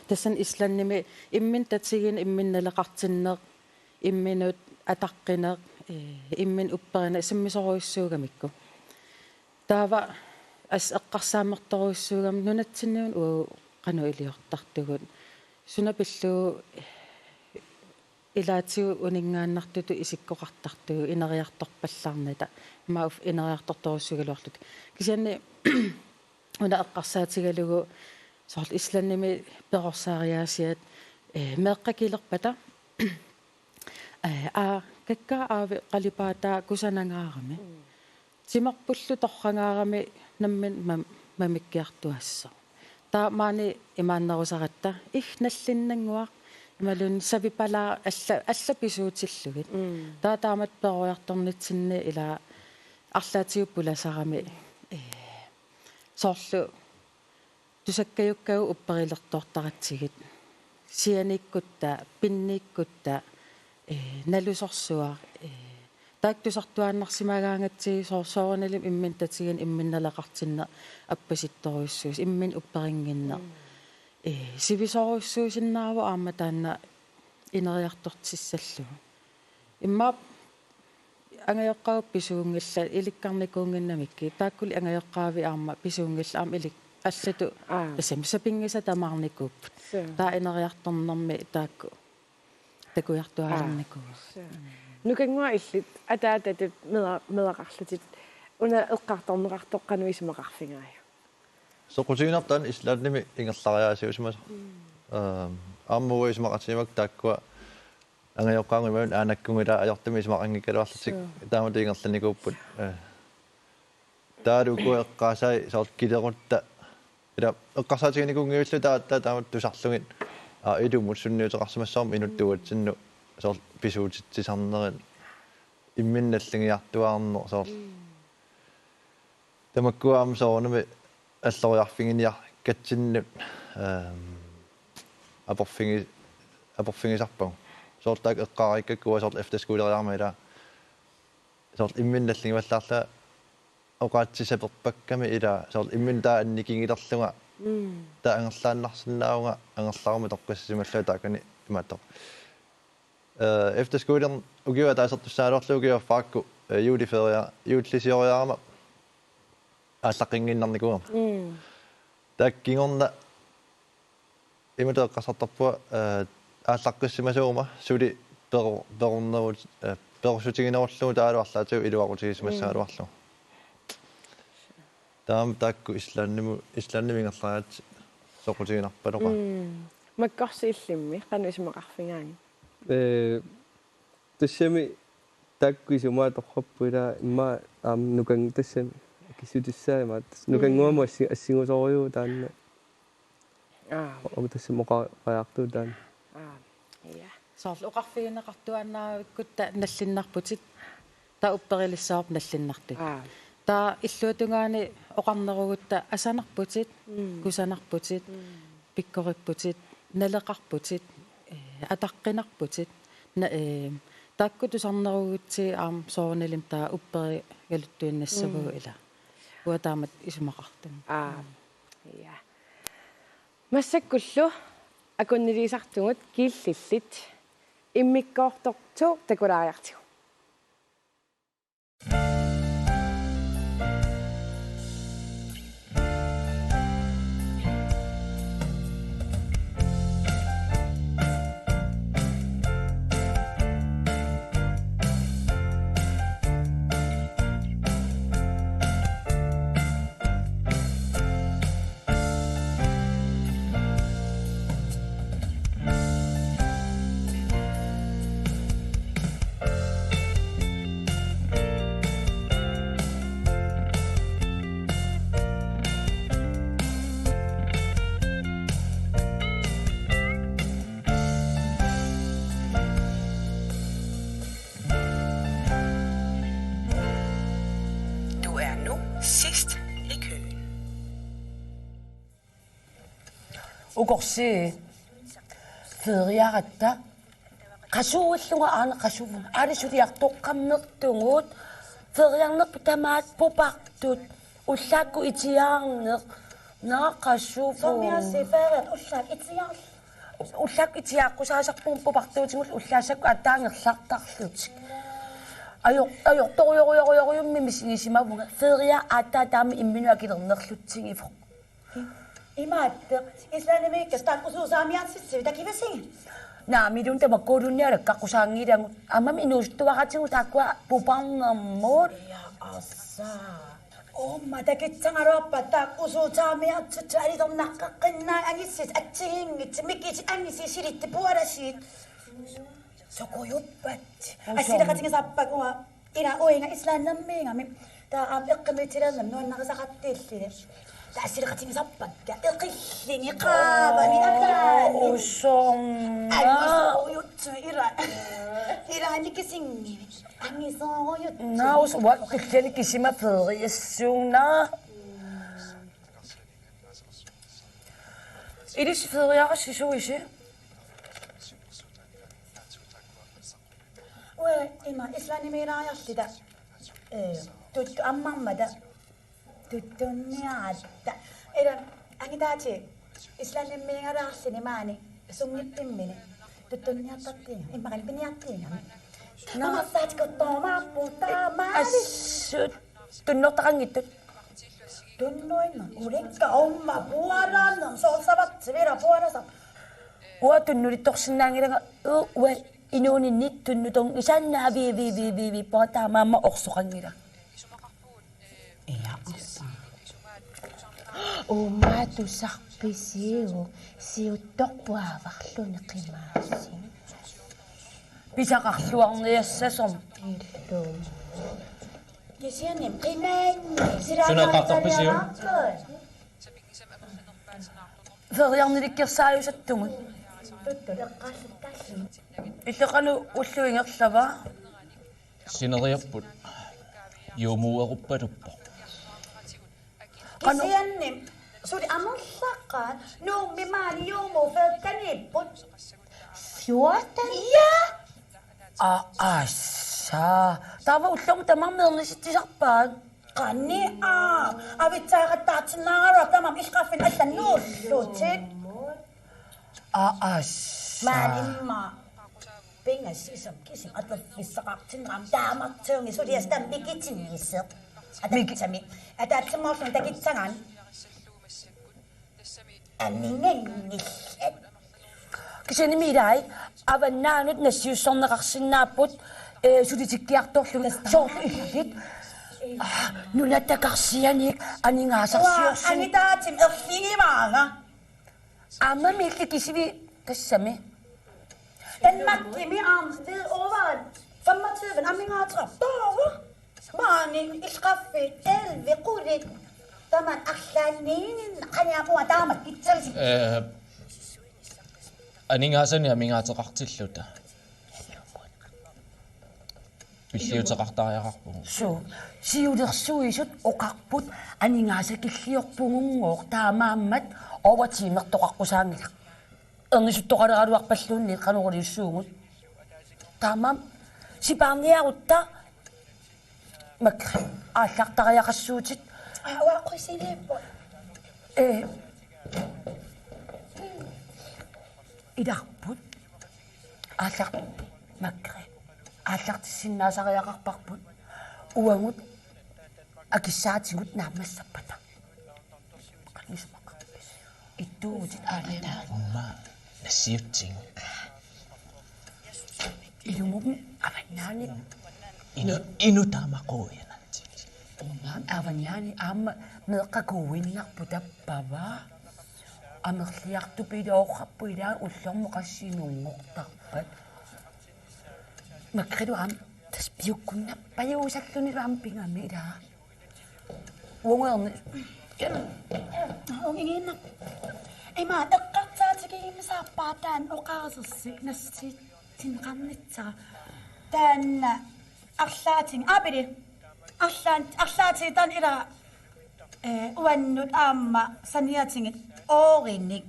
tassani Islandimi imminut tatigineq, imminut naleqartinneq, imminut ataqqineq, eh, imminut upperineq sammisorujussuugamikku. Taava assut eqqarsaammertorujussuugami nunatsinniuna uagut qanoq iliortartugut. Suna pillugu ilaatigut uninngaannartutut isikkoqartartugut ineriartorpallaarnata. Immaqa uf-, ineriartortorujussuugaluarluta. Kisianni una eqqarsaatigalugu soorlu Islandimi perorsariaasiat, eh, meeqqakilerpata, eh, aa, kakkaak aavi qalipaataa kusanangaarami. Mm. Timerpullu torrangaarami nammineq mam-, mamikkiartuassaaq. Taava maani imaannerusaratta ih nallinnannguaq imaluunniit savipalaaq alla-, allat pisuutillugit. Mm. Taava taamatut peroriartornitsinni ilaa arlaatigut pulasarami, eh, soorlu tusakkajukkagut upperilertoortaratsigit. Sianiikkutta, pinniikkutta, eh, nalusorsuaq, eh, taakku tusartuaannarsimagaangatsigit soo-, soorunalimi imminut tatigineq, imminut naleqartinneq, appasittorujussuusoq, imminut upperinnginneq. Mm. Eh, sivisoorujussuusinnaavoq aamma taanna ineriartortissallugu. Immaqa angajoqqaavi pisuunngillat ilikkarnikuunnginnamikkit, taakkuli angajoqqaavi aamma pisuunngillat aamma ilik-, allatut. Aa. Tassami sapinngisat tamaarnikuupput. Suu. Taava ineriartornermi taakku takujartuaalernikuupput. Aa. Suu. Nukannguaq illit ataatatut mera-, meeraqarlutit una eqqartorneqartoq qanoq isumaqarfigaajuk? Soqutiginarpoq taanna Islandimi ingerlariaasiusimasoq. Mm. Ehm, aamma uanga isumaqatigivakkit taakkua angajoqqaanngimmat aanakkunngilaq ajortumik isumaqanngikkaluarlutik. Suu. Taamatut ingerlanikuupput. Eh. Taavalu uku eqqaasai soorlu kilerutta. Ila eqqarsaatiginikuunngilluinnarpara taava taamatut tusarlugit. Aa, ilumut sunniuteqarsimassavarmi inuttut uatsinnut soorlu pisuutitsisarnerit. Imminut nalligiartuaarneq soorlu. Mm. Tamakkua aamma soorunami alloriarfiginiarkatsinnut, ehm, aporfigi-, aporfigisarpagut. Soorlu taakku eqqaariikkakku uanga soorlu efterskoleriarama ilaa. Soorlu imminut nalligivallaarlunga oqaatsit saperpakkami ilaa. Soorlu imminut taava annikigilerlunga. Mm. Taava angerlaannarsinnaavunga angerlaruma toqqissisimallugu taakani imaattoq. Eh, efterskolen ukiup ataasertussaagaluarlugu ukiup affarakku, eh, juleferie-, julesioriarama aallaqqinnginnarnikuugama. Mm. Taakku kingorna imatut eqqarsartarpunga, eh, aallaqqissimasuguma suli peru-, perunnerut, eh, perussutiginerullugu taavalu arlaatigut iluaqutigisimassagaluarlugu. Mm. Taama taakku Islandimu-, Islandimi ingerlariaatsit soqutiginarpaloqaat. Mm. Makkorsi illimmi, qanoq isumaqarfigaagit? Ee, tassami taakku isumaat torrapput ilaa immaqa aamma nukan tassami akissutissaa imaattoq. Mm. Nukannguamut assi-, assigusorujuuvoq taanna. Aa. Aamma tassami oqa-, oqariartuuvoq taanna. Aa. Ja. Soorlu oqarfigineqartuaannaavikkutta nallinnarputit, taava upperilissavarput nallinnartut. Aa. Taava illuatungaani oqarnerugutta asanarputit, mm, kusanarputit, mm, pikkoripputit, naleqarputit, eh, ataqqinarputit. Na-, eh, taakku tusarnerugutsigit aamma soorunalimi taava upperigaluttuinnassavarput, mm, ila. Uanga taamatut isumaqartunga. Aa. Ja. Massakkullu akunniliisartugut Killillit immikkoortoq to takulaariartigu. Du er nu sidst i køen. Ukorsi feriaratta qasuullunga aana qasuvunga aali suliartoqqammertugut feriarnerput tamaat pupartut ullaakkut itiaarneq naa qasuvunga. Soormiassi feriat ullaak itiaarl- Ullaakkut itiaaqqusaasarpugut pupartuutigut ullaassakkut aatsaat angerlartarlutik. Ajo-, ajortorujorujorujorujummi misigisimavunga. Feria aatsaat taama imminut akilernerlutsigivoq. Imaattoq, Islandimiikkatta taakku usuusaamiatsitsivit takivasigit? Naamik, ilumut tamakkuulunnialakka qaqqusaanngilagut. Aammami inuusuttuaratigut taakkua puparnermut. Ja, assa. Uumma takitsagaluarpat taakku usuusaamiatsitsivit alitornaqqeqqinnaat angissit atsigiinngitsut mikitit angissit silittut pualasit. Sukujuppat. Usoq. Assileqatigisarpakka uanga ila uiga Islandimiigami. Taava aamma eqqumiitsilernami nuannarisaqartilluni. Taava assileqatigisarpakka eqillugit qaavani ataani. Usoq. Angisoorujussuit ila. Ila nikisinngivi. Angisoorujussuit. Naa usoq uanga killiliisarama feriassuunga. Ilissi feriarassi suisi? Uanga ima Islandimiilaariarluta. Eh, tuttu ammarmata. Tuttunniaratta. Ila angitaatigit Islandimiigaluarluni maani sunngippimmini. Tuttunniartartiga. Immaqa piniartiga. Naa. Tamarsaatikortoormaarput taamaali. Assut. Tunnortaqanngitsut. Tunnuinnaq ulikka uumma pualaannersoorsavat sivira pualasaq. Uanga tunnulittorsinnaanngilanga, u-, uanga inuuninni tunnutorn-, isaannaavii, vii, vii, vii, vii, puataa maama orsoqanngilanga. Ja, assa. Uumma tusarpisiuk siuttorpuavarluni qimaassi. Pisaqarluarniassasoq. Illu. Kisianni qimaanni. Sunaqqartorpisiuk? Feriarnilikkersaajusattugut. Tuttu eqqaalluttaalluni. Illeqanu ulluigerlava? Sineriarput. Juumuueruppaluppoq. Qanoq? Kisianni suli amerlaqaat Nuummi maani juumuuffeeqqaniipput. Fjorten? Ja. Aa, assa. Taava ullormut tamarmi ernisitsisarpaat. Qanoq aa, avitsaaqattaarsinnaagaluaq tamarmik ilqarfinni allanut nuullutik. Aa, assa. Maani immaqa pingasut sisamat kisimik atorfissaqartinneqarami taamarsuunngilaq suliassaq taama mikitigisoq. Miki- Ataatsimi. Ataatsimut takitsagaanni. Aminganngillat. Kisiannimi ilai avannaanut nassiussorneqarsinnaapput, eh, sulitikkiartorlugit soorlu illit. Ah, nunatakarsianik aningaasarsiorsinnaapput. Uanga angitaatsimi erligivaanga. Aammami illit kisivit tassami? Danmarkimi aamma det over femogtyve amigaateqartoq. Maani ilqarfiit elleve qulit. Tamanna arlaanniinngilaq qaniamuat taamak kitsavisi. Eh. Aningaasanik amigaateqartilluta pilliuteqartariaqarpugut. Suu, siulersuisut oqarput aningaasakilliorpugunngooq, taamaammat overtimertoqaqqusaanngilaq. Ernisuttoqaleraluarpalluunniit qanoq iliussuugut. Taamaammat sipaarniarutta Margrethe aallartariaqassuutit. Aa, uaqqusiliippoq. Ee. Ilarput. Aallar-, Margrethe aallartissinnaasariaqarparput. Uagut akissaatigut naammassappata. Qannismaqarpis. Ittuugutit aalajanaa. Uumma nassiutsigu. Ilumut avannaani. Inu, inu taama quianatsi. Uumma avannaani aamma meeqqat quinnarput tappava. Amerliartupilooqqarput ilaa ullormut qassinunngortarpat. Margrethe aamma tassa piukkunnappajuusallunilu aamma pigami ilaa. Uunga erni. Ungigiinna. Ima eqqarsaatigiumaarpara taanna oqaasersi nassiutsineqarnissara. Taanna arlaatigut. Aapili. Arlaan-, arlaatigut taanna ilaa, ee, uannut aamma saniatigut oorinik.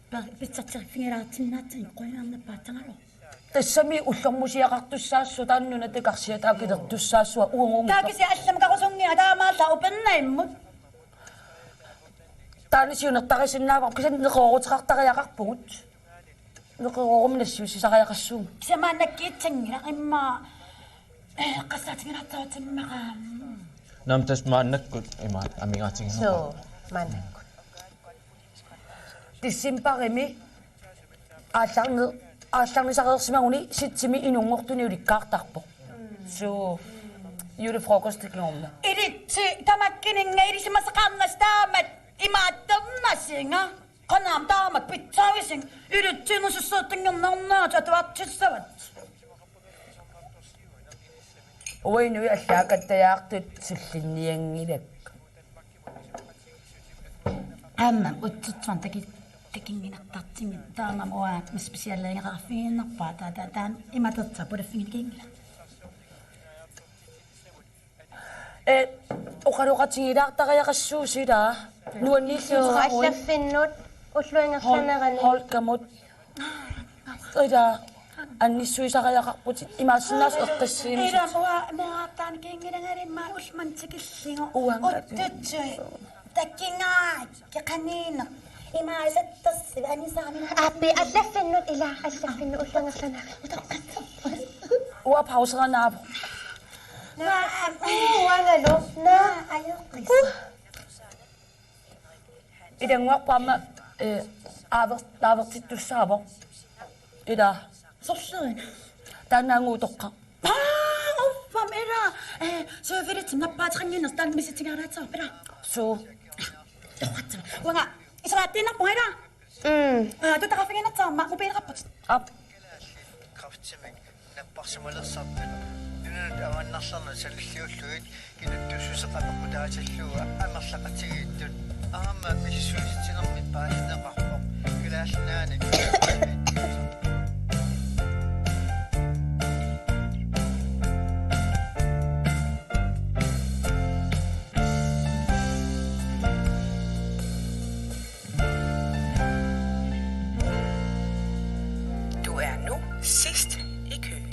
Per-, pitsatserfigilaartinnaatsinni qujanarnappaatsangalu. Tassami ullormusiaqartussaassua taanna nuna takarsiaq taakku ilertussaassua uunga. Taakku kisianni allamik karusunngiga taamaallaat upernaimmut. Taanna siunertarisinnaavara kisianni neqerooruteqartariaqarpugut. Neqeroorumik nassiussisariaqassuugut. Kisianni maannakkut itsanngilaq immaqa, ee, eqqarsaatigilaartarutimmaqaaq. Naamik tassa maannakkut ima amigaatigineqarpoq. Suu, maannakkut. Decembarimi aallarni-, aallarnisareersimaguni septembarimi inunngortuni ulikkaartarpoq. Suu, julefrokosti kingorna. Ilitsi tamakkuninnga ilisimasaqarnasi taamak imaattornasinga. Qanoq aamma taamak pitsaavisinga. Ilitsi nusussuuttinngornarnaat atuartissavat. Uinui allaakattajaartut sullinnianngilakka. Aamma utsitsuan taki-, takinnginartartigit taamaammat uanga specialigeqarfigiinnarpara taa taa taan imatersa pulaffiginikingila. Ee, oqaloqatigiilaartariaqassuusi ilaa. Nuanniilluuteqaruit. Allaffinnut ulluangerlanerani. Hol-, Holkamut. Ilaa. Annissuisariaqarputit imaassinnaavoq eqqissiinissat. Ilaa, uanga meerartaanikinngilangalimma ullumanna tikillugu. Uanga. Uttutsui. Takinngaat. Keqaniina. Imaasattarsi anisaami. Aappi allaffinnut ilaa, allaffinnut ulluangerlanerani. Uanga pauseranaavoq. Naa, uangalu. Naa, ajoqis. Ilannguarput aamma, ee, aaver-, aavertittussaavoq. Ilaa. Sorlerin. Taannaanguutoqqa. Aa, uffam ilaa. Ee, soofilit nappaateqannginnera taanna misitigaalaatsaarpara. Suu. Uanga iseraattiinnarpunga ilaa. Mm. Aa, tutaqarfigiinnartarama mobileqarput. Aap. Kræftimik napparsimalersartut nunanut avannarlerni sanilliullugit kinuttuussuseq apeqqutaatillugu amerlaqatigiittut aamma misissuisitsinermik paasineqarpoq Kalaallit Nunaanni. Du er nu sidst i køen.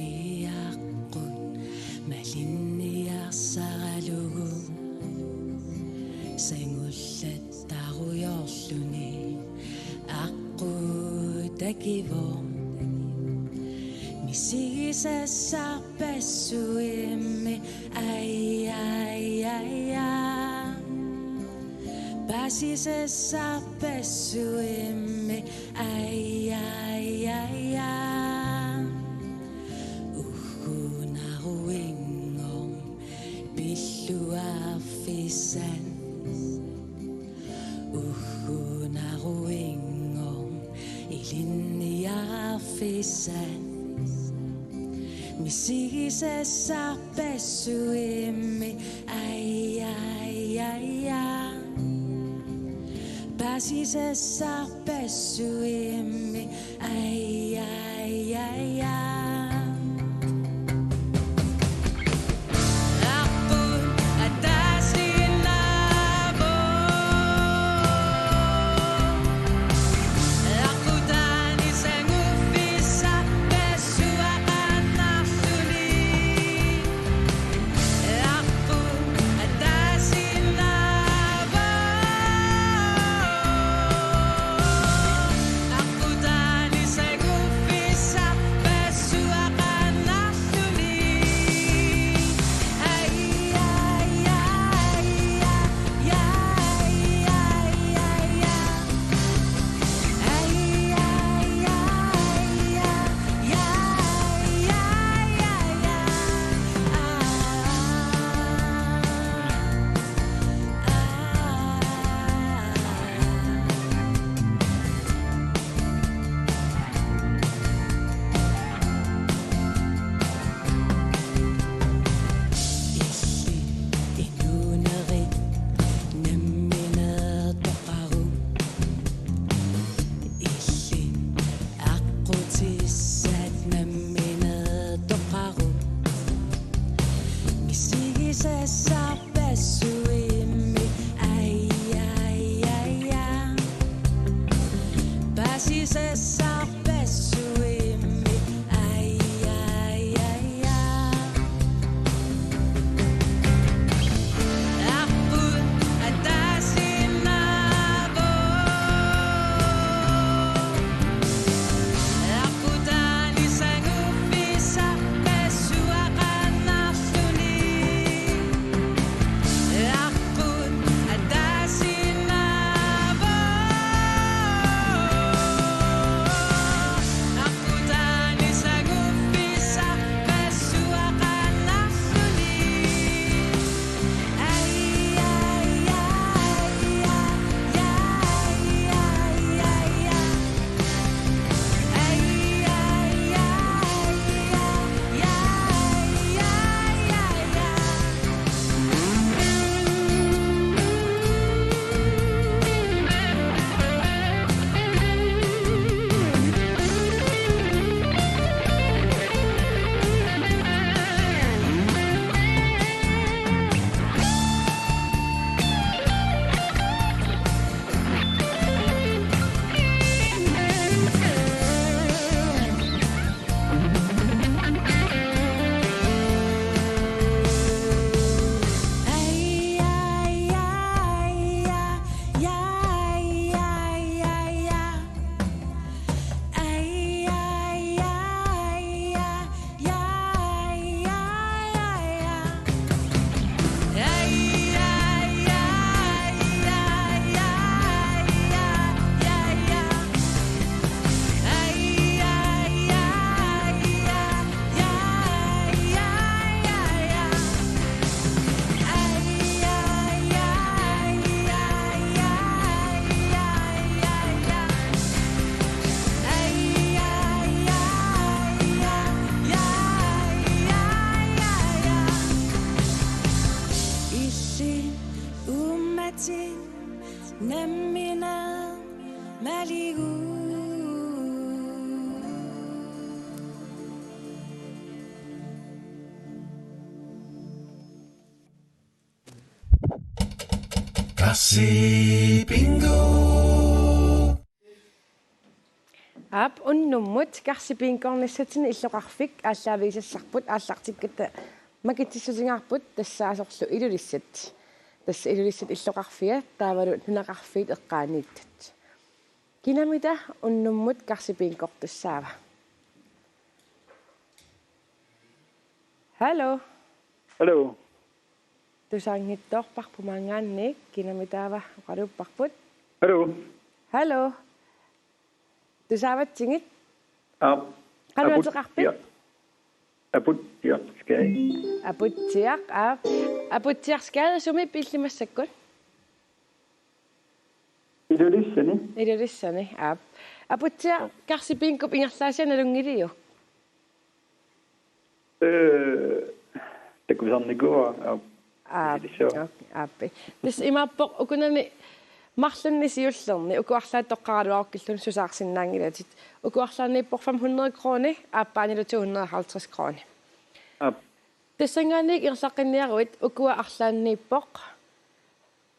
Nunarmiaaqqut malinniarsaralugu sangullattarujoorluni aqqutakivoq. Misigisassarpassuimmi, ai, ai, ai, ai. Paasisassarpassuimmi, ai, ai, ai, ai. Uggunaruinngooq pilluarfissat. Misigisassarpassuimmi, ai, ai, ai, ai. Paasisassarpassuimmi, ai, ai, ai, ai. Aqqut ataasiinnarpoq. Aqqutaani sanguffissaq passuaqannarluni. Aqqut ataasiinnarpoq. Aqqutaani sanguffissaq passuaqannarluni. Illit inuunerit nammineq toqaruk. Illit aqqutissat nammineq toqaruk. Misigisassarpassuimmi, ai, ai, ai, ai. Paasisassarpassuimmi, ai, ai, ai, ai. Aqqut ataasiinnarpoq. Aqqutaani sanguffissaq passuaqannarluni. Aqqut ataasiinnarpoq. Aqqutaani sanguffissaq passuaqannarluni. Ai, ai, ai, ai, ai, ai, ai, ai. Illit uummatit nammineq maliguuk. Karsi Bingo. Aap, unnummut Karsi Bingornissatsinnut illoqarfik aallaavigisassarput aallartikkatta makitsissutingaarput, tassaasorlu Ilulissat. Tassa Ilulissat illoqarfia taavalu nunaqarfiit eqqaaniittut. Kinamita unnummut Karsi Bingortussaava? Hallo. Hallo. Tusaanngitsoorparput maanngaanniit, kinamitaava oqaluupparput? Hallo. Hallo. Tusaavatsigit? Aap. Qanoq ateqarpit? Aputsiaq. Aputsiaq Skade. Aputsiaq, aap. Aputsiaq Skade, sumiippa illit massakkut? Ilulissani. Ilulissani, aap. Aputsiaq, aap. Karsi Bingorup ingerlaassia nalunngiliuk? Ee, takusarnikuuara, aap. Aap, ilissuaq. Okay, aappi. Tassa imaappoq ukunani marlunni siullerni uku arlaat toqqaraluarukkilluni susaarsinnaanngilatit. Uku arlaanniippoq fem hundrede kroner, aappaanilu to hundrede og halvtreds kroner. Aap. Tassanngaanniit ingerlaqqinniaruit ukua arlaanniippoq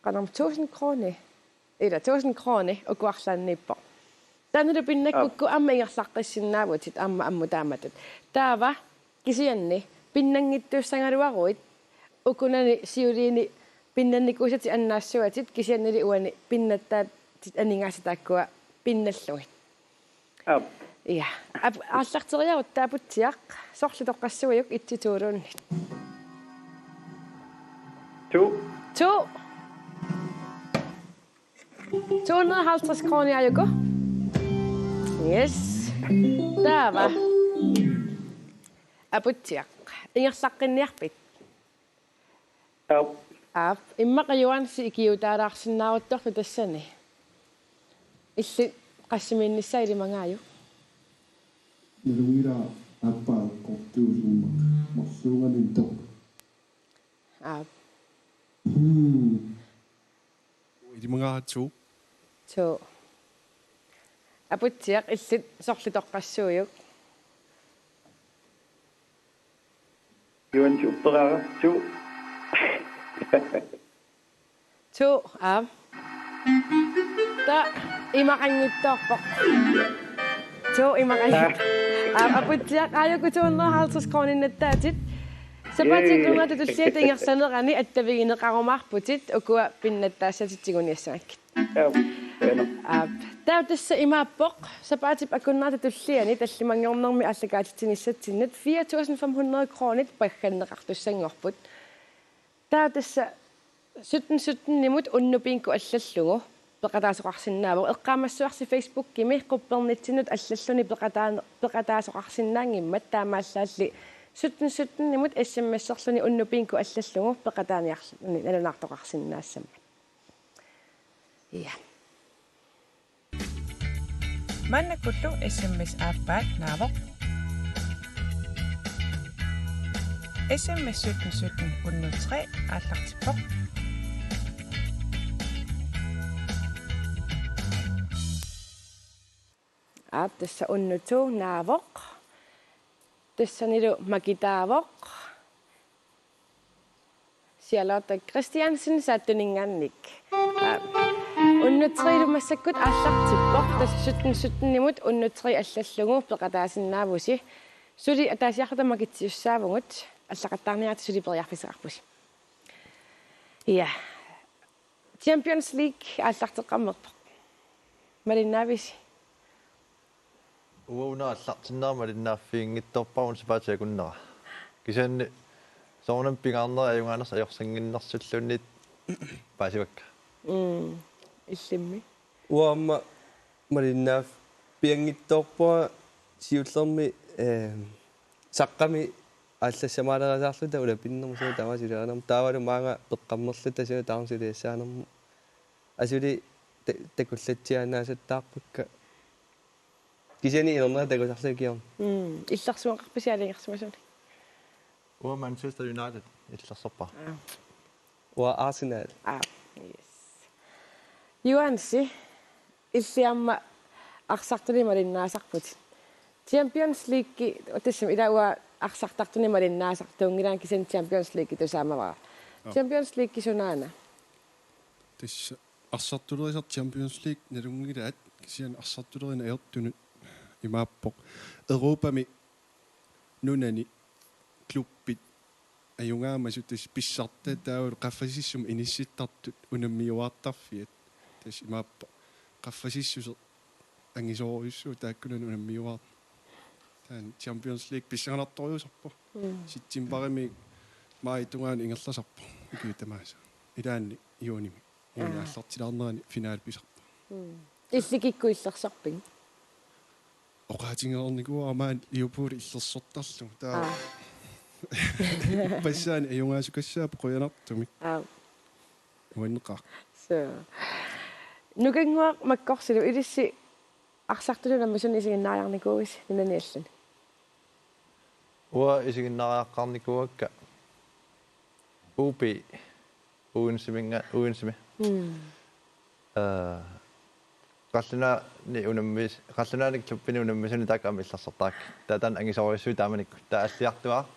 qanormi tusind kroner. Ila tusind kroner uku arlaanniippoq. Taannalu pinnakkukku aamma ingerlaqqissinnaavutit aamma ammut taamatut. Taava kisianni pinnanngitsuussagaluaruit ukunani siuliini pinnannikuusatit annaassuatit kisiannili uani pinnattaatit aningaasat taakkua pinnallugit. Aap. Ja. Ap-, aallarteriarutta Aputsiaq, sorleq toqqassuiuk et-i to-luunniit? To. To. To hundrede og halvtreds kroner, Ajuku. Yes. Taava. Aputsiaq. Ingerlaqqinniarpit? Aap. Aap, immaqa Juansi ikiuutaalaarsinnaaruttorlu tassani. Illit qassimiinnissaa ilimagaajuk? Nalunngilara aappaa eqqortuusummak. Marluunganintoq. Aap. Hmm. Ilimagaara to. To. Aputsiaq, illit sorleq toqqassuiuk? Juansi upperaara to. To, aap. Taava imaqanngitsoorpoq. To imaqanngitsoorpoq. Aap, Aputsiaq, Ajuku to hundrede og halvtreds kroninnattaatit. Sapaatip akunnerata tulliata ingerlanerani attavigineqarumaarputit ukua pinnattaassatit tiguniassagakkit. Aap, qujanaq. Aap. Taava tassa imaappoq, sapaatip akunnerata tulliani tallimanngornermi aallakaatitsinissatsinnut fire tusind fem hundrede kronit pagganneqartussanngorput. Taava tassa sytten sytten-imut unnuk bingo allallugu peqataasoqarsinnaavoq. Eqqaamassavarsi Facebookimi quppernitsinnut allalluni peqataan-, peqataasoqarsinnaanngimmat, taamaallaalli sytten sytten-imut S M S-erluni unnuk bingo allallugu peqataaniarluni nalunaartoqarsinnaassammat. Ja. Maannakkullu S M S aappaat naavoq. S M S sytten sytten unnuk tre aallartippoq. Aap, tassa unnuk to naavoq. Tassanilu makitaavoq. Charlotte Christiansen Saattuninngaanniit. Aap. Unnuk tre-lu massakkut aallartippoq. Tassa sytten sytten-imut unnuk tre allallugu peqataasinnaavusi. Suli ataasiarluta makitsiussaavugut. Allaqattaarniaratta suli periarfissaqarpusi. Ja. Champions League aallarteqqammerpoq. Malinnaavisi? Uanga una aallartinnera malinnaaffiginngitsoorpara una sapaatip akunnera. Kisianni soorunami pingaarnerit ajugaanersut ajorsannginnersulluunniit paasivakka. Mm, illimmi? Uanga aamma malinnaaffianngitsoorpara siullermi, eh, saqqami aallassamaalerisaarluta ulapinnermut suna tamaat suliarinermut. Taavalu maanga peqqammerluta suna taama suliassaanermut. Asuli ta-, takullatsiaannaasattaarpakka. Kisianni inernerat takusarluta kingorna. Mm, illersuaqarpisi aalajangersimasunik? Uanga Manchester United illersorpara. Aa. Uanga Arsenal. Aa, yes. Juansi, illit aamma arsartunik malinnaasarputit. Champions League, tassami ila uanga arsartartunik malinnaasartuunngilara kisianni Champions League tusaamavara. Joo. Champions League sunaana? Tassa arsartulerisat Champions League nalunngilaat, kisianni arsartulerineq ajortunut imaappoq. Europami nunani klubbit ajugaamasut tassa pissartaat taavalu qaffasissumut inissittartut unammiuaartarfiat. Tassa imaappoq qaffasissuseq angisoorujussuuvoq taakkunani unammiuaarneq. Taanna Champions League pissanganartorujussuusarpoq. Mm. Septembarimi maajip tungaanut ingerlasarpoq. Ukiut tamaasa. Ilaanni juunimi. Uani Aa. aallartilaarnerani finaali pisarpoq. Mm. Illit kikkut illersarpigit? Oqaatigereernikuuara maani Liverpool illersortarlugu. Taava Aa. ippassaanik ajugaasukassaapput qujanartumik. Aa. Uanneqaaq. So. Nukannguaq Makkorsilu, ilissi arsartunut nammineq isiginnaariarnikuuisi nunani allani? Uanga isiginnaariaqqaarnikuuakka U P, Odenseminga-, Odensemi. Mm. Eh, qallunaani unammis-, qallunaani klubbini unammisuni taakku aamma illersortarakkit. Taava taanna angisoorujussuit taamanikkut. Taava alliartuaaraq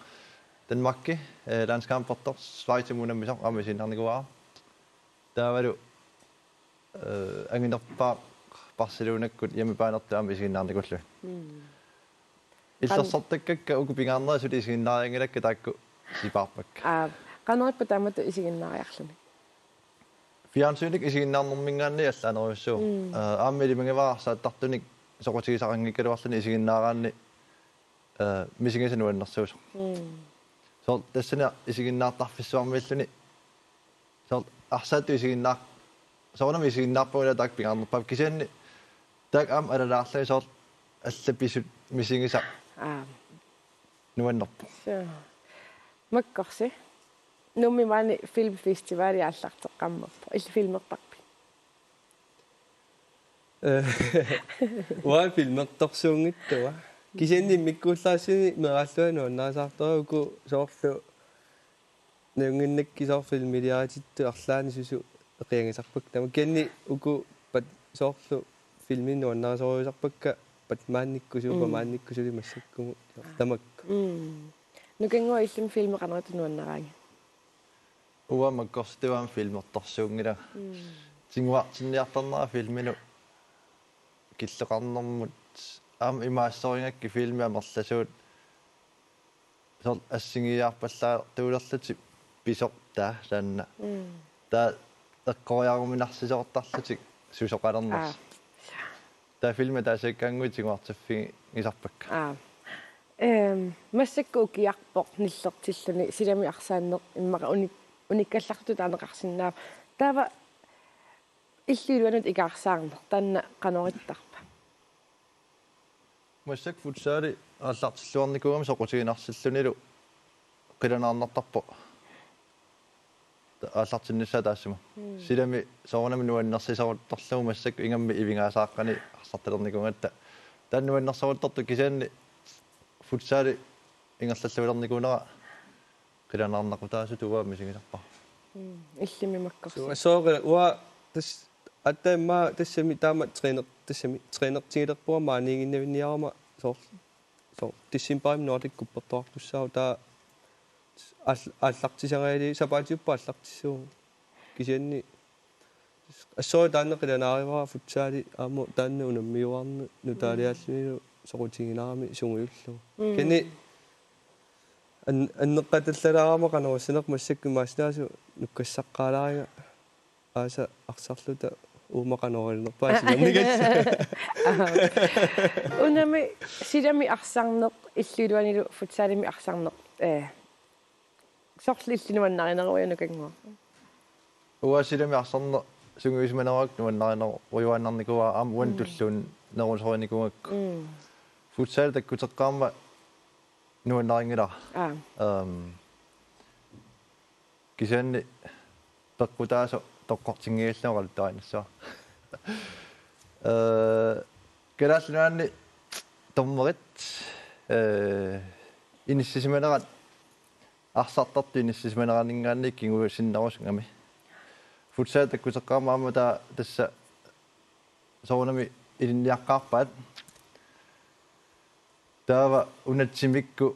Danmarki, eh, landskampertoq, Schweizimi unammisoq aamma isiginnaarnikuuara. Taavalu, eh, anginerpaaq Barcelonakkut hjemmebane-rtoq aamma isiginnaarnikuulluni. Mm. Illersortakkakka uku pingaarnerit suli isiginnaarianngilakka taakku sipaarpakka. Aa, qanorippa taamatut isiginnaariarluni? Fjernsynikkut isiginnaarnermiingaanniit allaanerujussuuvoq. Mm. Eh, aamma ilimagivara arsaattartunik soqutigisaqanngikkaluarluni isiginnaaraanni, eh, misigisaq nuannersuusoq. Mm. Soorlu tassani isiginnaartarfissuarmiilluni soorlu arsaattut isiginnaar-, soorunami isiginnaarpagut ila taakku pingaarnerpaat kisianni taakku aamma alalaarlugit soorlu allat pisut misigisaq. Aa. Nuannerpoq. Suu. Makkorsi. Nuummi maani filmfestivali aallarteqqammerpoq. Illit filmertarpit? Eh, uanga filmertorsuunngitsoq. Kisianni immikkuullarissanik meeraallunga nuannarisaartorujuuvoq uku soorlu nalunnginnakkit soorlu filmiliaritsittut arlaannik susu eqiagisarpakka. Tamakku kisianni uku Bat-, soorlu filmini nuannarisorujussuusarpakka Batmanikkut, mm, Supermanikkut suli massakkumut. Aa. Tamakku. Mm. Nukannguaq, illimmi filmi qanoq ittut nuannaraangat? Uanga makkorsi tamaanga filmertorsuunngilanga. Mm. Tiguartinniartarnera filminut killeqarnermut aamma imaassoringakkit filmi amerlasuut soorlu assigiiaarpallaartuulerlutik pisortaa taanna. Mm. Taava eqqoriaruminarsisoortarlutik susoqalernersut. Aa. Taava filmi ataasiakkaanguit tiguartiffigisarpakka. Aa. Ehm, massakkut ukiarpoq nillertilluni silami arsaanneq immaqa uni-, unikkallartutut taaneqarsinnaavoq. Taava illup iluanut ikaarsaarneq taanna qanoq ittarpa? Massakkut futsali aallartilluarnikuugama soqutiginarsillunilu qilanaarnartarpoq. Ta-, aallartinnissaa taassuma. Mm. Silami soorunami nuannersisoruttorlugu massakkut ingammik ivigaasaaqqani arsartalernikuugatta. Taanna nuannersoruttortoq kisianni futsali ingerlallualernikuunera qilanaarnaqutaasutut uanga misigisarpara. Mm, illimmi makkorsi. Suu, sooq, uanga tas-, aatsaat immaqa tassami taama træner-, tassami trænertigilerpunga maaniiginnaviniarama soorlu. Soorlu decembarimi Nordic Cupertoqartussaavoq taava aal-, aallartisariali sapaatiuppat aallartissuuvoq. Kisianni assorsuaq taanna qilanaarivara futsali aamma taanna unammiuarneq nutaaliaallunilu soqutiginarami sungiullugu. Mm. Kisianni an-, anneqqatallalaarama qanoq issanersoq massakkut imaassinnaavoq nukkassaqqaalaariga aasaq arsarluta uuma qanoq ilinerpaa sinernigat. Unami silami arsarneq illup iluanilu futsalimi arsarneq. Eh. Soorlu illit nuannarineruit nukannguaq? Uanga silami arsarneq sungiusimaneruakka nuannarinerujuaannarnikuuara aamma uani, mm, tulluunnerusorinikuugakku. Mm. Futsal takkuteqqaarmat nuannarinngilara. Aa. Ehm, kisianni peqqutaasoq toqqortinngivillugu oqaluttuarinnassavara. Eh, Kalaallit Nunaanni dommerit, eh, inissisimanerat arsartartut inissisimaneraninngaanniit kingusinnerusugami. Futsal takkuteqqaarmat aamma taava tassa soorunami ilinniaqqaarpaat. Taava una timikku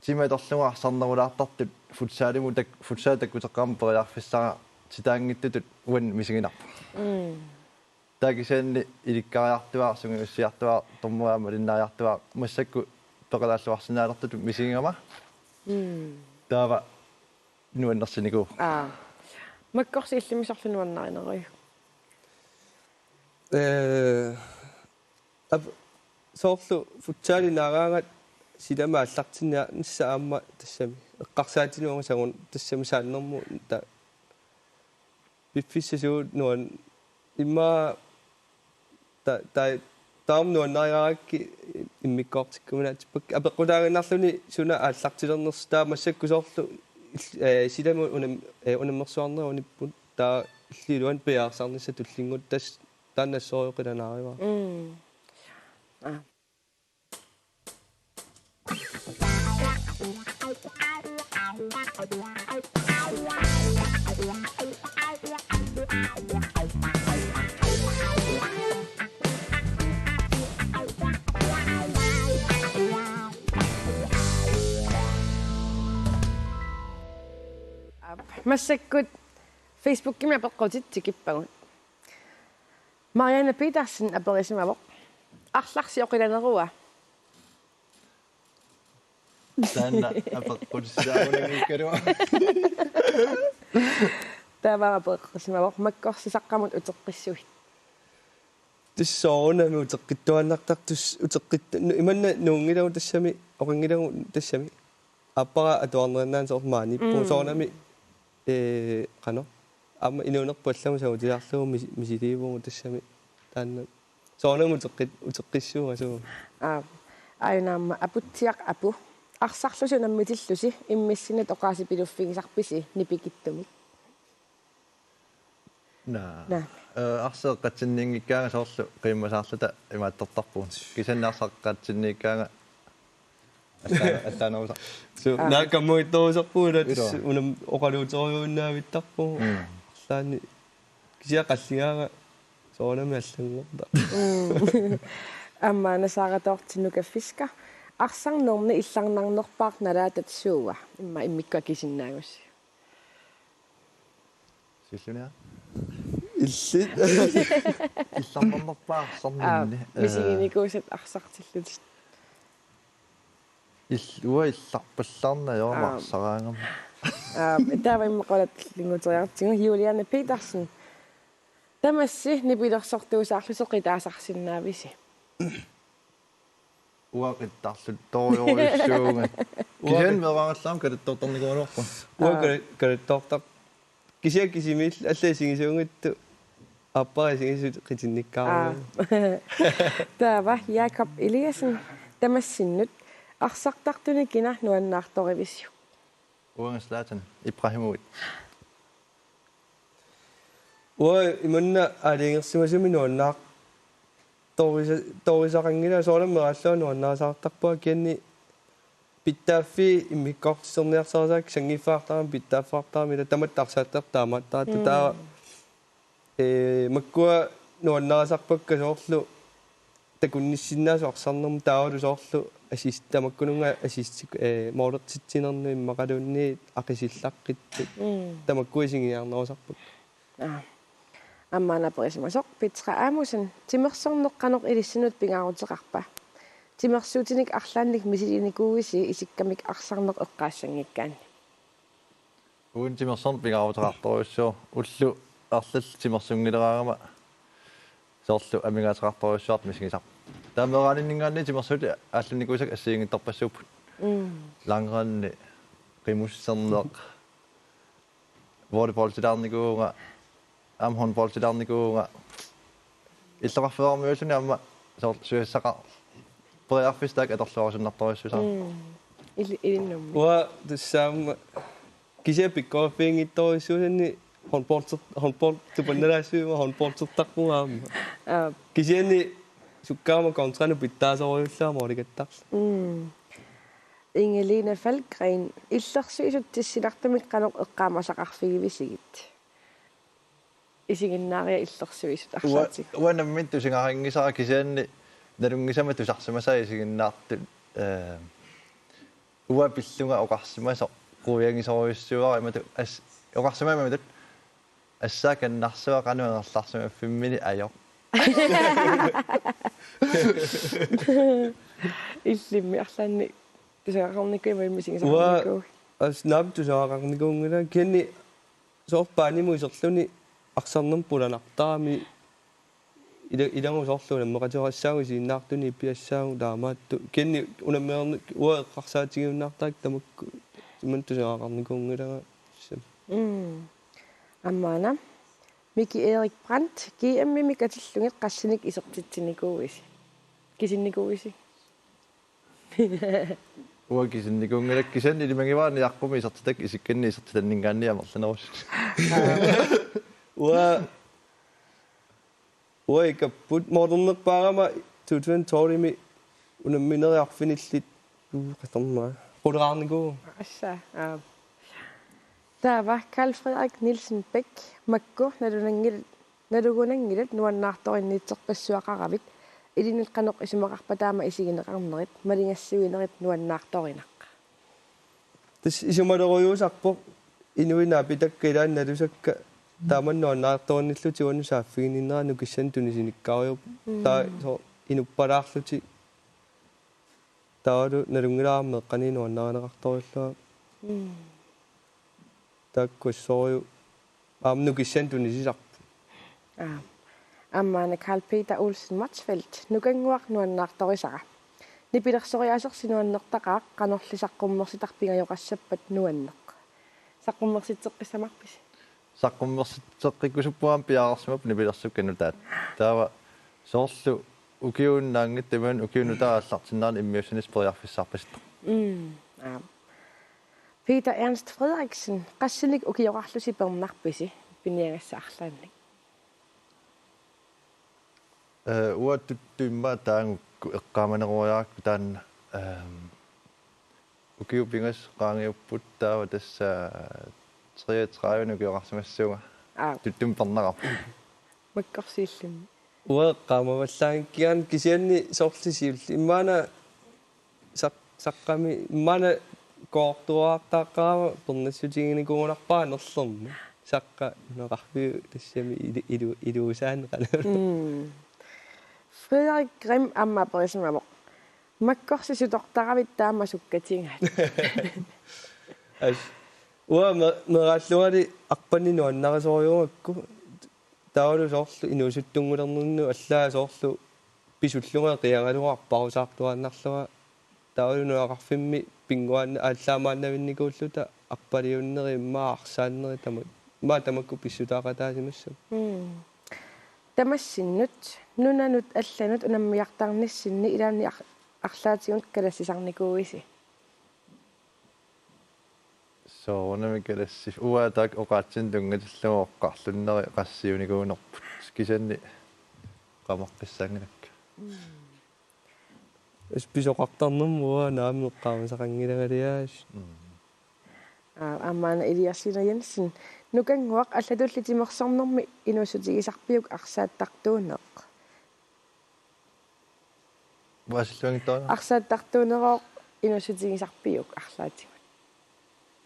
timi atorlugu arsarnerulaartartut futsalimut tak-, futsal takkuteqqaarmat periarfissaqartitaanngitsutut uani misiginarpoq. Mm. Taava kisianni ilikkariartuaaraq, sungiussiartuaaraq, dommerit aamma malinnaariartuaaraq, massakkut peqataalluarsinnaalertutut misigigama. Mm. Taava nuannersinikuuvoq. Aa. Makkorsi, illimmi soorlu nuannarineruit? Eh, ap-, soorlu futsali naagaangat silami aallartinniarnissaq aamma tassami eqqarsaatigalugu sagun tassami saannermut ta-, piffissaq suut nuan-, immaqa ta-, ta-, taama nuannarigaarakkit immikkoortikkuminaatsippakka. Apeqqutaaginnarluni suna aallartilernersoq, taava massakkut soorlu ill-, eh, silami unam-, eh, unammersuarnera unipput, taava illup iluani piareersarnissaq tullinnguuttoq, tassa taanna assorsuaq qilanaarivara. Mm. Aa. Massakkut Facebookimi apeqqutit tikippagut. Marianne Petersen aperisimavoq: Arlarsi oqilanerua? Taanna apeqqutissaagunanngikkaluaq. Taava apeqqusimavoq: Makkorsisaqqamut uteqqissuit? Tassa soorunami uteqqittuaannartartussaq, uteqqitta-, nu-, imanna nuunngilagut tassami, oqanngilagut tassami. Aappara atuarneriinnaani soorlu maaniippugut. Mm. Soorunami, ee, qanoq. Aamma inuunerput allamut sangutilaarlugu mis-, misiliivugut tassami. Taanna. Soorunami uteqqit-, uteqqissuugut asugut. Aa, aajuna aamma Aputsiaq Apu: Arsarlusi unammitillusi immissinnut oqaasipiluffigisarpisi nipikitsumik? Naa. Naa. Ee, arsaq eqqatsinniinngikkaangat soorlu qiimmasaarluta imaattortarpugut. Kisianni arsaq eqqatsinniikkaangat allaana-, allaanerusarpoq. Suu, aa, naa kammagiittorusarpugut ila. Ila. Tassa unam-, oqaluuterujuinnaavittarpugut. Mm. Arlaanni kisianni qalligaanga soorunami allanngorta. Mm. Aamma Nasaara Toortinnuka Fisker: Arsarnerni illarnarnerpaaq nalaatat suua? Immaqa immikkut akisinnaagussi. Siulliuna? Illit. Illarnarnerpaaq arsarnerni. Aa, ee, misiginikuusat arsartillutit. Ill-, uanga illarpallaarneq ajorama. Aa. Arsaraangama. Aa, taava immaqa qulatlinguteriartigu. Juliane Petersen: Tamassi nipilersortuusaarlusi qitaasarsinnaavisi? Uanga qittarlutorujorujussuuvunga. Kisianni meeraagallaamik kalattoortarnikuugaluarpunga. Uanga, aa, kala-, kalattoortar-, kisianni kisimiilluta allat isigisuugatta aappara isigisut qitinnikkaarami. Aa. Taava Jakob Eliassen: Tamassinnut arsartartuni kina nuannaartorivisiuk? Uanga Zlatan Ibrahimovic. Uanga imanna aalajangersimasumik nuannaartorisa-, torisaqanngilanga, soorunami meeraallunga nuannarisaqartarpunga, kisianni pitsaaffii immikkoortisserniarsarasaakka, sanngiiffeqartarami, pitsaaffeqartarami, ila tamatta arsartartut taamaattaratta. Mm. Taava, ee, makkua nuannarisarpakka soorlu takunnissinnaasut arsarnermut, taavalu soorlu assist-, tamakkununnga assist-, ee, målertitsinermut immaqaluunniit aqisillaqqittoq. Mm. Tamakku isiginiarnerusarpakka. Aa. Aamma una aperisimasoq Petra Amusen: Timersorneq qanoq ilissinnut pingaaruteqarpa? Timersuutinik arlaannik misilinikuuisi isikkamik arsarneq eqqaassanngikkaanni? Uani timersorneq pingaaruteqartorujussuuvoq, ullut arlallit timersunngileraangama soorlu amigaateqartorujussuartut misigisarput. Taava meeraaninninngaanniit timersuutit aallannikuusakka assigiinngitsorpassuupput. Mm. Langrendi, qimusserneq, volleyballilaarnikuuvunga, aamma håndboldilaarnikuuvunga. Illoqarfeerarmiuulluni aamma soorlu susassaqar-, periarfissaq taakku atorluarisunnartorujussuusarput. Mm. Ili-, ilinnummi. Uanga tassa aamma kisianni pikkoriffiginngitsorujussuusanni håndbolder-, håndbold-, tupannalaassuima håndboldertarpunga aamma. Aa. Kisianni sukkaarama kontraanut pitsaasorujussuullunga målikattarlunga. Mm. Ingeline Falkgren: Illersuisut tissinartumik qanoq eqqaamasaqarfigivisigit? Isiginnaariat illersuisut. Uanga, arsaatit. Uanga nammineq tusagarinngisara, kisianni nalunngisama tusarsimasai isiginnaartut, ee, uanga pillunga oqarsimasoq quiangisorujussuuara, imatut as-, oqarsimammat imatut: Assaat kannarsuaq qanoq angerlarsimaffimmini ajoq. Illimmi arlaannik tusagaqarnikuuit imaluunniit misigisaqarnikuuit? Uanga as-, naamik tusagaqarnikuunngilanga, kisianni soorlu banimut iserluni arsarnermut pulanartarami, ila-, ilagut soorlu unammeqatigiissaagut isiginnaartuni ipiassaagut taamaattut. Kisianni unammeerneq uanga eqqarsaatigiunnaartarakku tamakku imannak tusagaqarnikuunngilanga. Mm. Aamma una Miki Erik Brandt: G M-imi katillugit qassinik isertitsinikuuisi? Kisinnikuuisi? Uanga kisinnikuunngilakka, kisianni ilimagivara niaqqummik isertitakka isikkanni isertitanninngaanniit amerlanerusut. Uanga, uanga ikapput, målernerpaarama to tusind tolv-imi unamminerit arfinillit, uu, qatormaa, quleraarnikuuvunga. Assa, aa. Taava Karl Frederik Nielsen Bech, makku nalunanngilat, nalugunanngilat nuannaartorinniitseqqissuaqaravit, ilinnut qanoq isumaqarpa taama isigineqarnerit, malinnaaviginerit nuannaartorinaq? Tassa isumalerujuusarpoq inuit naapitakka ilaanni nalusakka taama nuannaartorinnillutik uannut saaffiginninnera nukissanik tunisinikkarujuupput. Mm. Taava soorlu inuppalaarlutik taavalu nalunngilara meeqqanit nuannarineqartorujussuullunga. Mm. Taakku assorujussuaq aamma nukissanik tunisisarput. Aap. Aamma Karl Peter Olsen Motzfeldt, Nukannguaq nuannaartorisara. Nipilersoriaasersi nuannertaqaaq, qanorli saqqummersitarpingajoqassappat nuanneq. Saqqummersitseqqissamarpisi? Saqqummersitseqqikkusuppunga piareersimapput nipilersukkut nutaat. Taava soorlu ukiuinnaanngitsoq imaluunniit ukiunut aallartinnerani immiussinissaq periarfissarpasittoq. Mm, aap. Peter Ernst Frederiksen, qassinik ukioqarlusi pernarpisi piniagassat arlaannik? Eh, uattut immaqa taagukku eqqaamaneruariarakku taanna, ehm, ukiut pingasut qaangiupput taava tassa treogtredive ukioqarsimassuunga. Aap. Tuttumik pernarama. Makkorsiilluni. Uanga eqqaamavallaanngikkiga kisianni soorlu siulliit. Immaqa una saq-, saqqami, immaqa una koortuaartaaqqaarama pernassutiginikuugunarpara nerlerni. Saqqaq nunaqarfiup tassami ilu-, ilu-, iluusaani qanoq. Mm. Frederik Grimm aamma aperisimavoq. Makkorsi sutortaravit taama sukkatigaat? As, uanga me-, meeraallungali arpanni nuannarisorujuugakku. Taavalu soorlu inuusuttunngulerninnut allaat soorlu pisullunga qiagalugu arparusaartuaannarlunga. Taavalu nunaqarfimmi pinnguaanna-, aallaamaannavinnikuulluta arpaliunneri immaqa arsaanneri tama-, immaqa tamakku pissutaaqataasimassapput. Mm. Tamassinnut, nunanut allanut unammiartarnissinni ilaanni ar-, arlaatigut kalassisarnikuuisi? Soorunami kalassi-, uanga taakku oqaatsinik tunngatillugu oqarlunneri qassiunikuunerput. Kisianni qamaqqissaanngilakka. Mm. As pisoqartarnermut uanga naamik eqqaamasaqanngilangalias. Mm. Aa, aamma una Elias Sina Jensen. Nukannguaq allatulli timersornermi inuussutigisarpiuk arsaattartuuneq? Uasilluanngitsoorna. Arsaattartuuneroq inuussutigisarpiuk arlaatigut?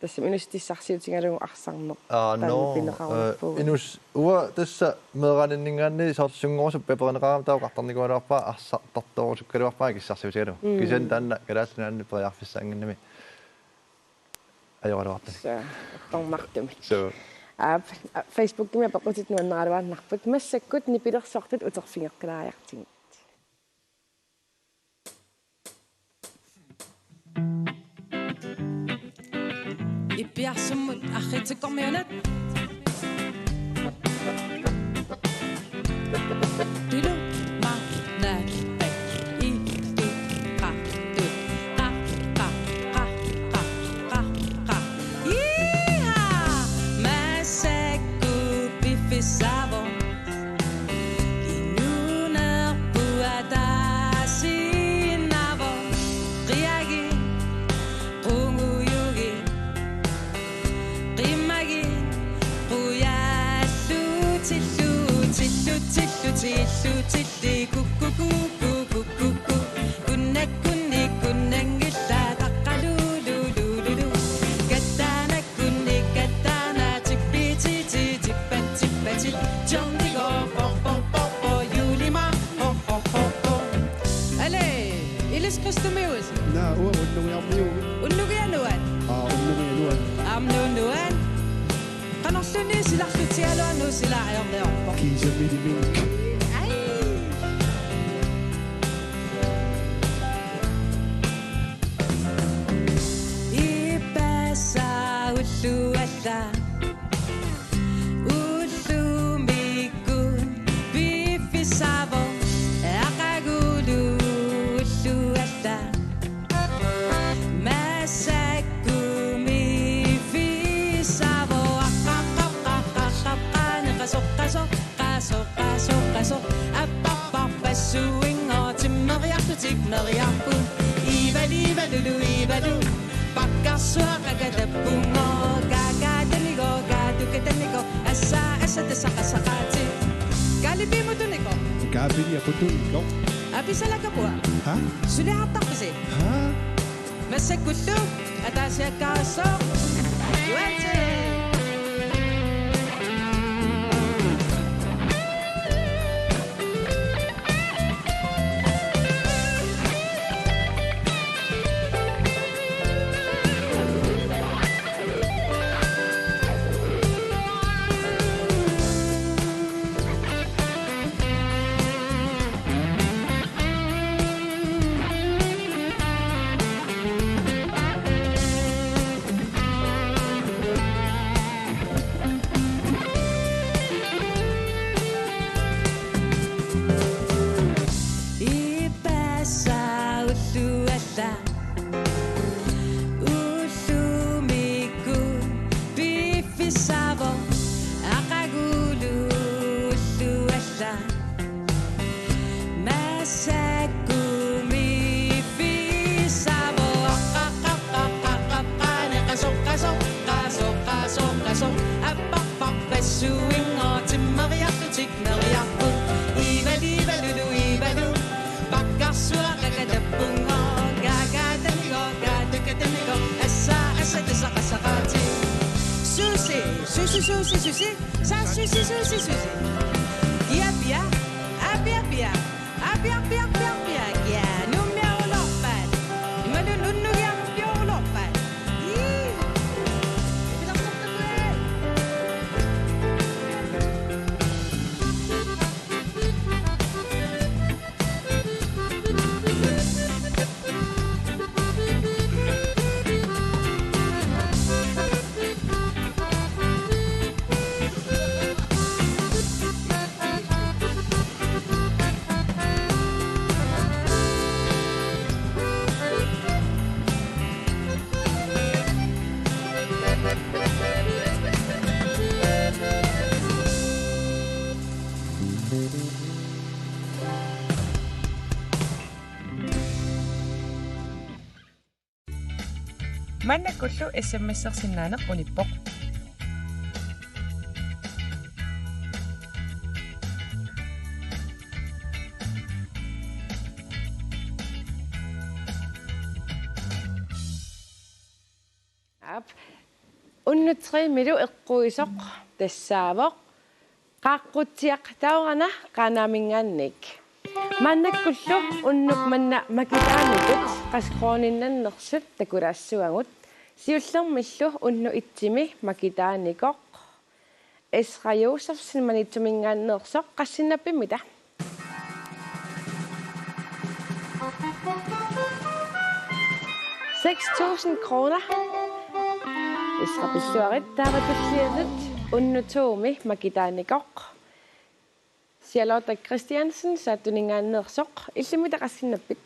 Tassami inuussutissarsiutigalugu arsarneq. Aa, taanna no, pineqarunarpugut. Eh, inuus-, uanga tassa meeraaninninngaanniit soorlu sunngorusuppat aperineqarama taava oqartarnikuugaluarpara arsartartorusukkaluarpara akissarsiutigalugu. Mm. Kisianni taanna Kalaallit Nunaanni periarfissaannginnami ajoraluartunik. Tassa, eqqormartumik. Suu. Aap, a-, Facebookimi apeqqutit nuanneraluarnarput. Massakkut nipilersortut uterfigeqqilaariartigit. Ippiarsummut arriitsikkormiunut. Tulu, ma, na, pe, i, tu, qa, tu, qa, qa, qa. Iihaa! Massakkut piffissavoq. Inuunerput ataasiinnavoq. Qiagit, qungujugit, qimmagit, qujallutillu, tillu, tillu, tillu, tilli, kukku, kukku, kukku, kukku, kunnakkunni, kunnanngillat, taqqalululululu, kattaanakkunni, kattaana, tippiti, ti, tippat, tippati, tiornigooq, por, por, por, por, juulimaaq, ho, ho, ho, ho. Ale, ilissi Kristumius. Naa, uanga Unnugiarmiuuvoq. Unnugianuat? Aa, Unnugianuat. Aamma Nuunuat. Qanorluunniit silarlutigalugu Nuuk silaareerniarpoq? Kiisami ilimik. Ai. Ippassaq ulloq alla. Ullumikkut piffissavoq. Aqagulu ulloq alla. Massakkut piffissavoq. Aqqaqqaqqaqqaqqaqqaneqasoqqasoq. Qasoq, qasoq, qasoq. Apparpar passuinngooq timmeriarlutik meriarput. Iivalu, iivalulu, iivalu. Pakkarsuaq kakatappunngooq. Kakatani, Pimutuniko. Kaapini aputuniko. Apisalakapua. Ha? Suliartarpisi. Ha? Massakkullu ataasiakkaarissooq. Juanse. Ipassa ullualla, ullumikkut piffissavoq, aqagulu ullualla, massakkut piffissavoq, qa, qa, qa, qa, qa, qa, ne, qasoq, qasoq, qasoq, qasoq, qasoq, apparpar, passuinngooq, timmeriarlutik, meriarput, iivalu, iivalulu, iivalu, pakkarsuaq, kakatappunngooq, kaakaatanigooq, kaatakatanigo, assa, assa, tassa, qassaqaatit. Susi, susi, susi, susi, sa, susi, susi, susi. Kia, pia, apia, pia, apia, pia, pia, pia, kia, nummiarulorpat. Imaluunniit unnugiarpiorulorpat. Ii. Ipilarsartakue. Maannakkullu S M S-ersinnaaneq unippoq. Aap. Unnuk tredive-milu eqquisoq tassaavoq Qaaqqutsiaq Taurana Qaanaaminngaanniit. Maannakkullu unnuk manna makitaanikut qassit koruuniinnannersut takulaassavagut. Siullermillu unnuk et-imi makitaanikoq Esra Josefsen Maniitsuminngaanneersoq qassinnaappimmita? Seks tusind kroner. Esra, pilluarit. Taava tullianut unnuk to-mi makitaanikoq Charlotte Christiansen Saattuninngaanneersoq. Illimmita qassinnappit?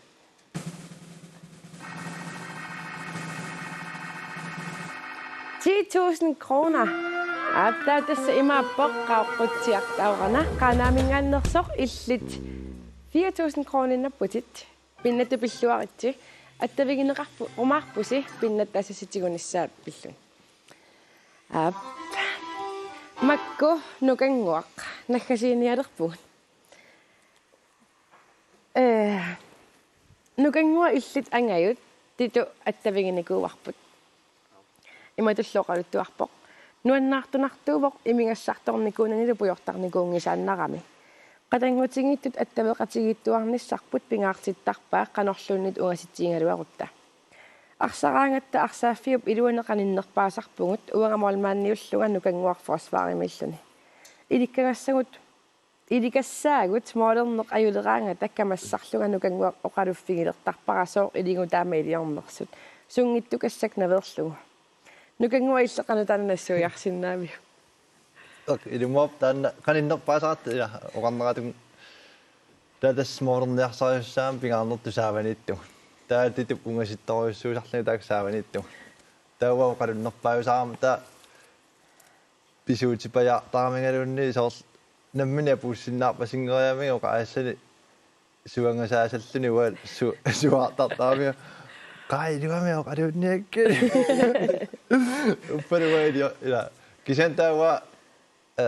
Ti tusind kroner. Aap, taava tassa imaappoq Qaaqqutsiaq Taurana Qaanaaminngaanneersoq, illit fire tusind kroniinnapputit. Pinnattut pilluaritsi. Attavigineqarpu-, -qumaarpusi pinnattaassassitigunissaa pilluni. Aap. Makku Nukannguaq, naggasiinialerpugut. Ee, Nukannguaq illit angajut Titu attaviginikuuarput. Imatullu oqaluttuarpoq: Nuannaartunartuuvoq imigassartornikuunanilu pujortarnikuunngisaannarami. Qatanngutigiittut attaveqatigiittuarnissarput pingaartittarpaa qanorluunniit ungasitsigigaluarutta. Arsaraangatta arsaaffiup iluani qaninnerpaasarpugut, uanga målmandiullunga Nukannguaq forsvarimiilluni. Ilikkagassagut, ilikkassaagut målerneq ajuleraangata kamassarlunga Nukannguaq oqaluffigilertarpara sooq iligut taama iliornersut. Sunngitsukassaq naveerlugu. Nukannguaq, illit qanoq taanna nassuiarsinnaaviuk? Ok, ilumoorpoq taanna qaninnerpaasaratta, ila, oqarneratut. Taava tassa målerniarsarisussaagama pingaarnertut saavaniittugut. Taava Titup ungasittorujussuusarluni taakku saavaniittugut. Taava oqalunnerpaajusarama taava pisuutipajaartaramigaluunniit soorlu nammineq apuussinnaarpasinngeriaramiga oqaassani suangasaasalluni uanga su-, suaartartaramiuk. Qaa, iluamik oqaluunniakkit. Uppaluga ilio-, ila. Kisianni taava, eh,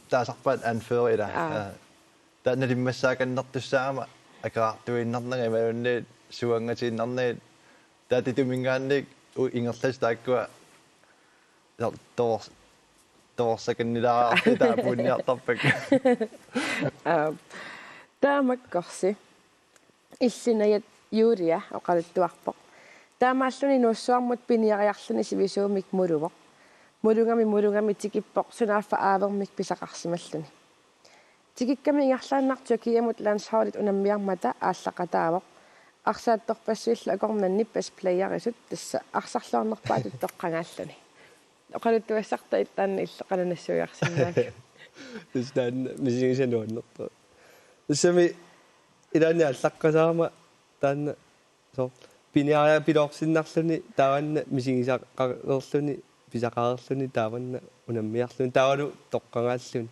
taasarpaat anfører, ila. Aa. Eh, Taanna nalimmassaakannertussaagama akerartuinnarnanga imaluunniit suangatiinnarnagit, taava Tituminngaanniit u-, ingerlasut taakkua tor-, tor-, torsakannilaarti taava puunniartarpakka. Aa, taamakkorsi. Illinajat Julia oqaluttuarpoq: Taamaalluni Nuussuarmut piniariarluni sivisuumik muluvoq. Mulugami, mulugami tikippoq sunaaffa aavermik pisaqarsimalluni. Tikikkami ingerlaannaq Tyrkiamut landsholdit unammiarmata aallaqataavoq. Arsaattorpassuillu akornanni best playerisut, tassa arsarluarnerpaatut toqqagaalluni. Oqaluttuassarta taanna illit qanoq nassuiarsinnaaviuk? Tassa taanna misigisaq nuannerpoq. Tassami ilaanni aallaqqasaarama taanna soorlu piniaria piloorsinnarluni taamanna misigisaqareerluni, pisaqareerluni taamanna unammiarluni taavalu toqqagaalluni.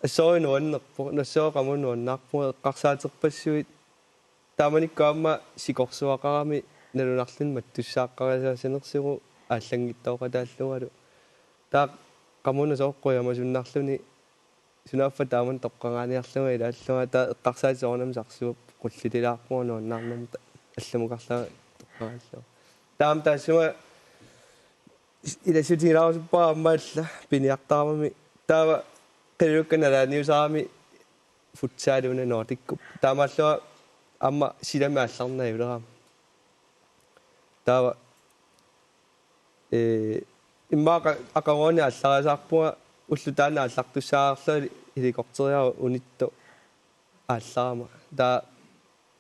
Assorsuaq nuannerpoq, nassuiaqqamut nuannaarpunga eqqarsaaterpassuit. Taamanikkut aamma sikorsuaqarami nalunarluni mattussaaqqarisassanersugut aallanngitsooqataallugalu. Taava qamunaq soorlu qujamasunnarluni sunaaffa taamani toqqagaaniarlunga ilaallunga taava eqqarsaatit soorunami sarsuupput, qullililaarpunga nuannaarnermut allamukarlunga toqqagaallunga. Taama taassuma ilassutigilaarusuppunga aamma alla piniartaramik. Taava qilalukkanik nalaaniusarami futsali una Nordiccup. Taamaallunga aamma silami aallarneq ajulerami. Taava, ee, immaqa aqaguani aallariasaarpunga ulloq taanna aallartussaarlunga helikopteriarlunga unittoq aallarama. Taava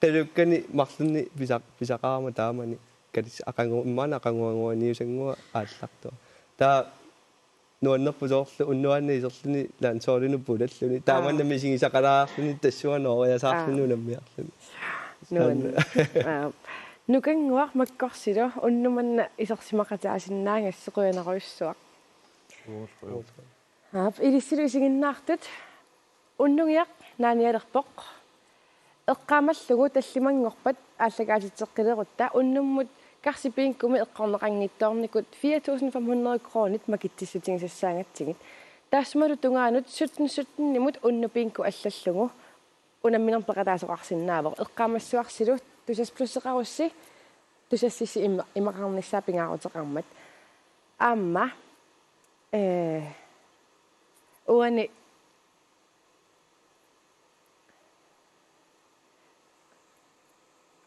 qilalukkanik marlunnik pisa-, pisaqarama taamani. Kalis aqagu-, immaqa aqaguaguaniusannguaq aallartoq. Taava nuannerpoq soorlu unnuaannaq iserluni landsholdinut pulalluni. Taamanna Aa. misigisaqalaarluni tassunga nooriasaarluni Aa. unammiarluni. Nuan-, aa, Nukannguaq Makkorsilu unnuk manna isersimaqataasinnaagassi qujanarujussuaq. Aap, ilissilu isiginnaartut. Unnugiaq naanialerpoq. Eqqaamallugu tallimanngorpat aallakaatitseqqilerutta unnummut Karsi Bingomik eqqorneqanngitsoornikut fire tusind fem hundrede kronit makitsissutigisassaangatsigit. Taassumalu tungaanut sytten sytten-imut unnuk bingo allallugu unamminermi peqataasoqarsinnaavoq. Eqqaamassavarsilu Tusass Plus-eqarussi Tusassissi ima-, imaqarnissaa pingaaruteqarmat. Aamma, ee, uani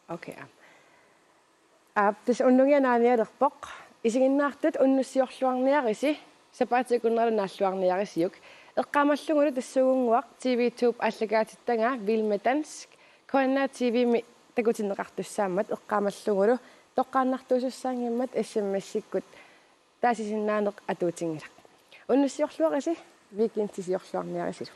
Okay, aap. Aap, tassa unnugiaq naanialerpoq. Isiginnaartut unnussiorluarniarisi, sapaatip akunnera naalluarniarisiuk. Eqqaamallugulu tassuugunnguaq T V to-p aallakaatittagaa Vild med Dansk, K N R T V-mi takutinneqartussaammat eqqaamallugulu toqqaannartuusussaanngimmat S M S-ikkut taasisinnaaneq atuutinngilaq. Unnussiorluarisi, weekendisiorluarniarisilu.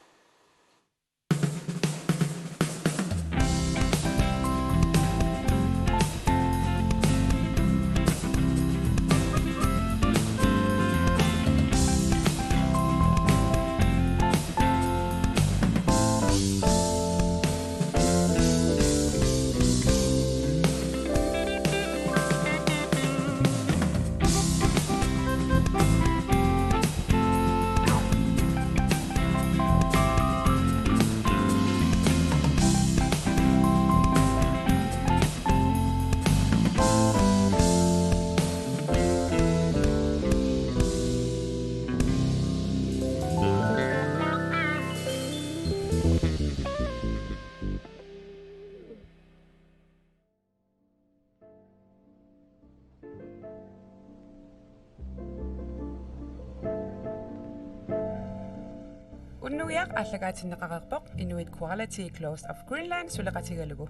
Unnugiaq aallakaatinneqareerpoq Inuit Quality Clothes of Greenland suleqatigalugu.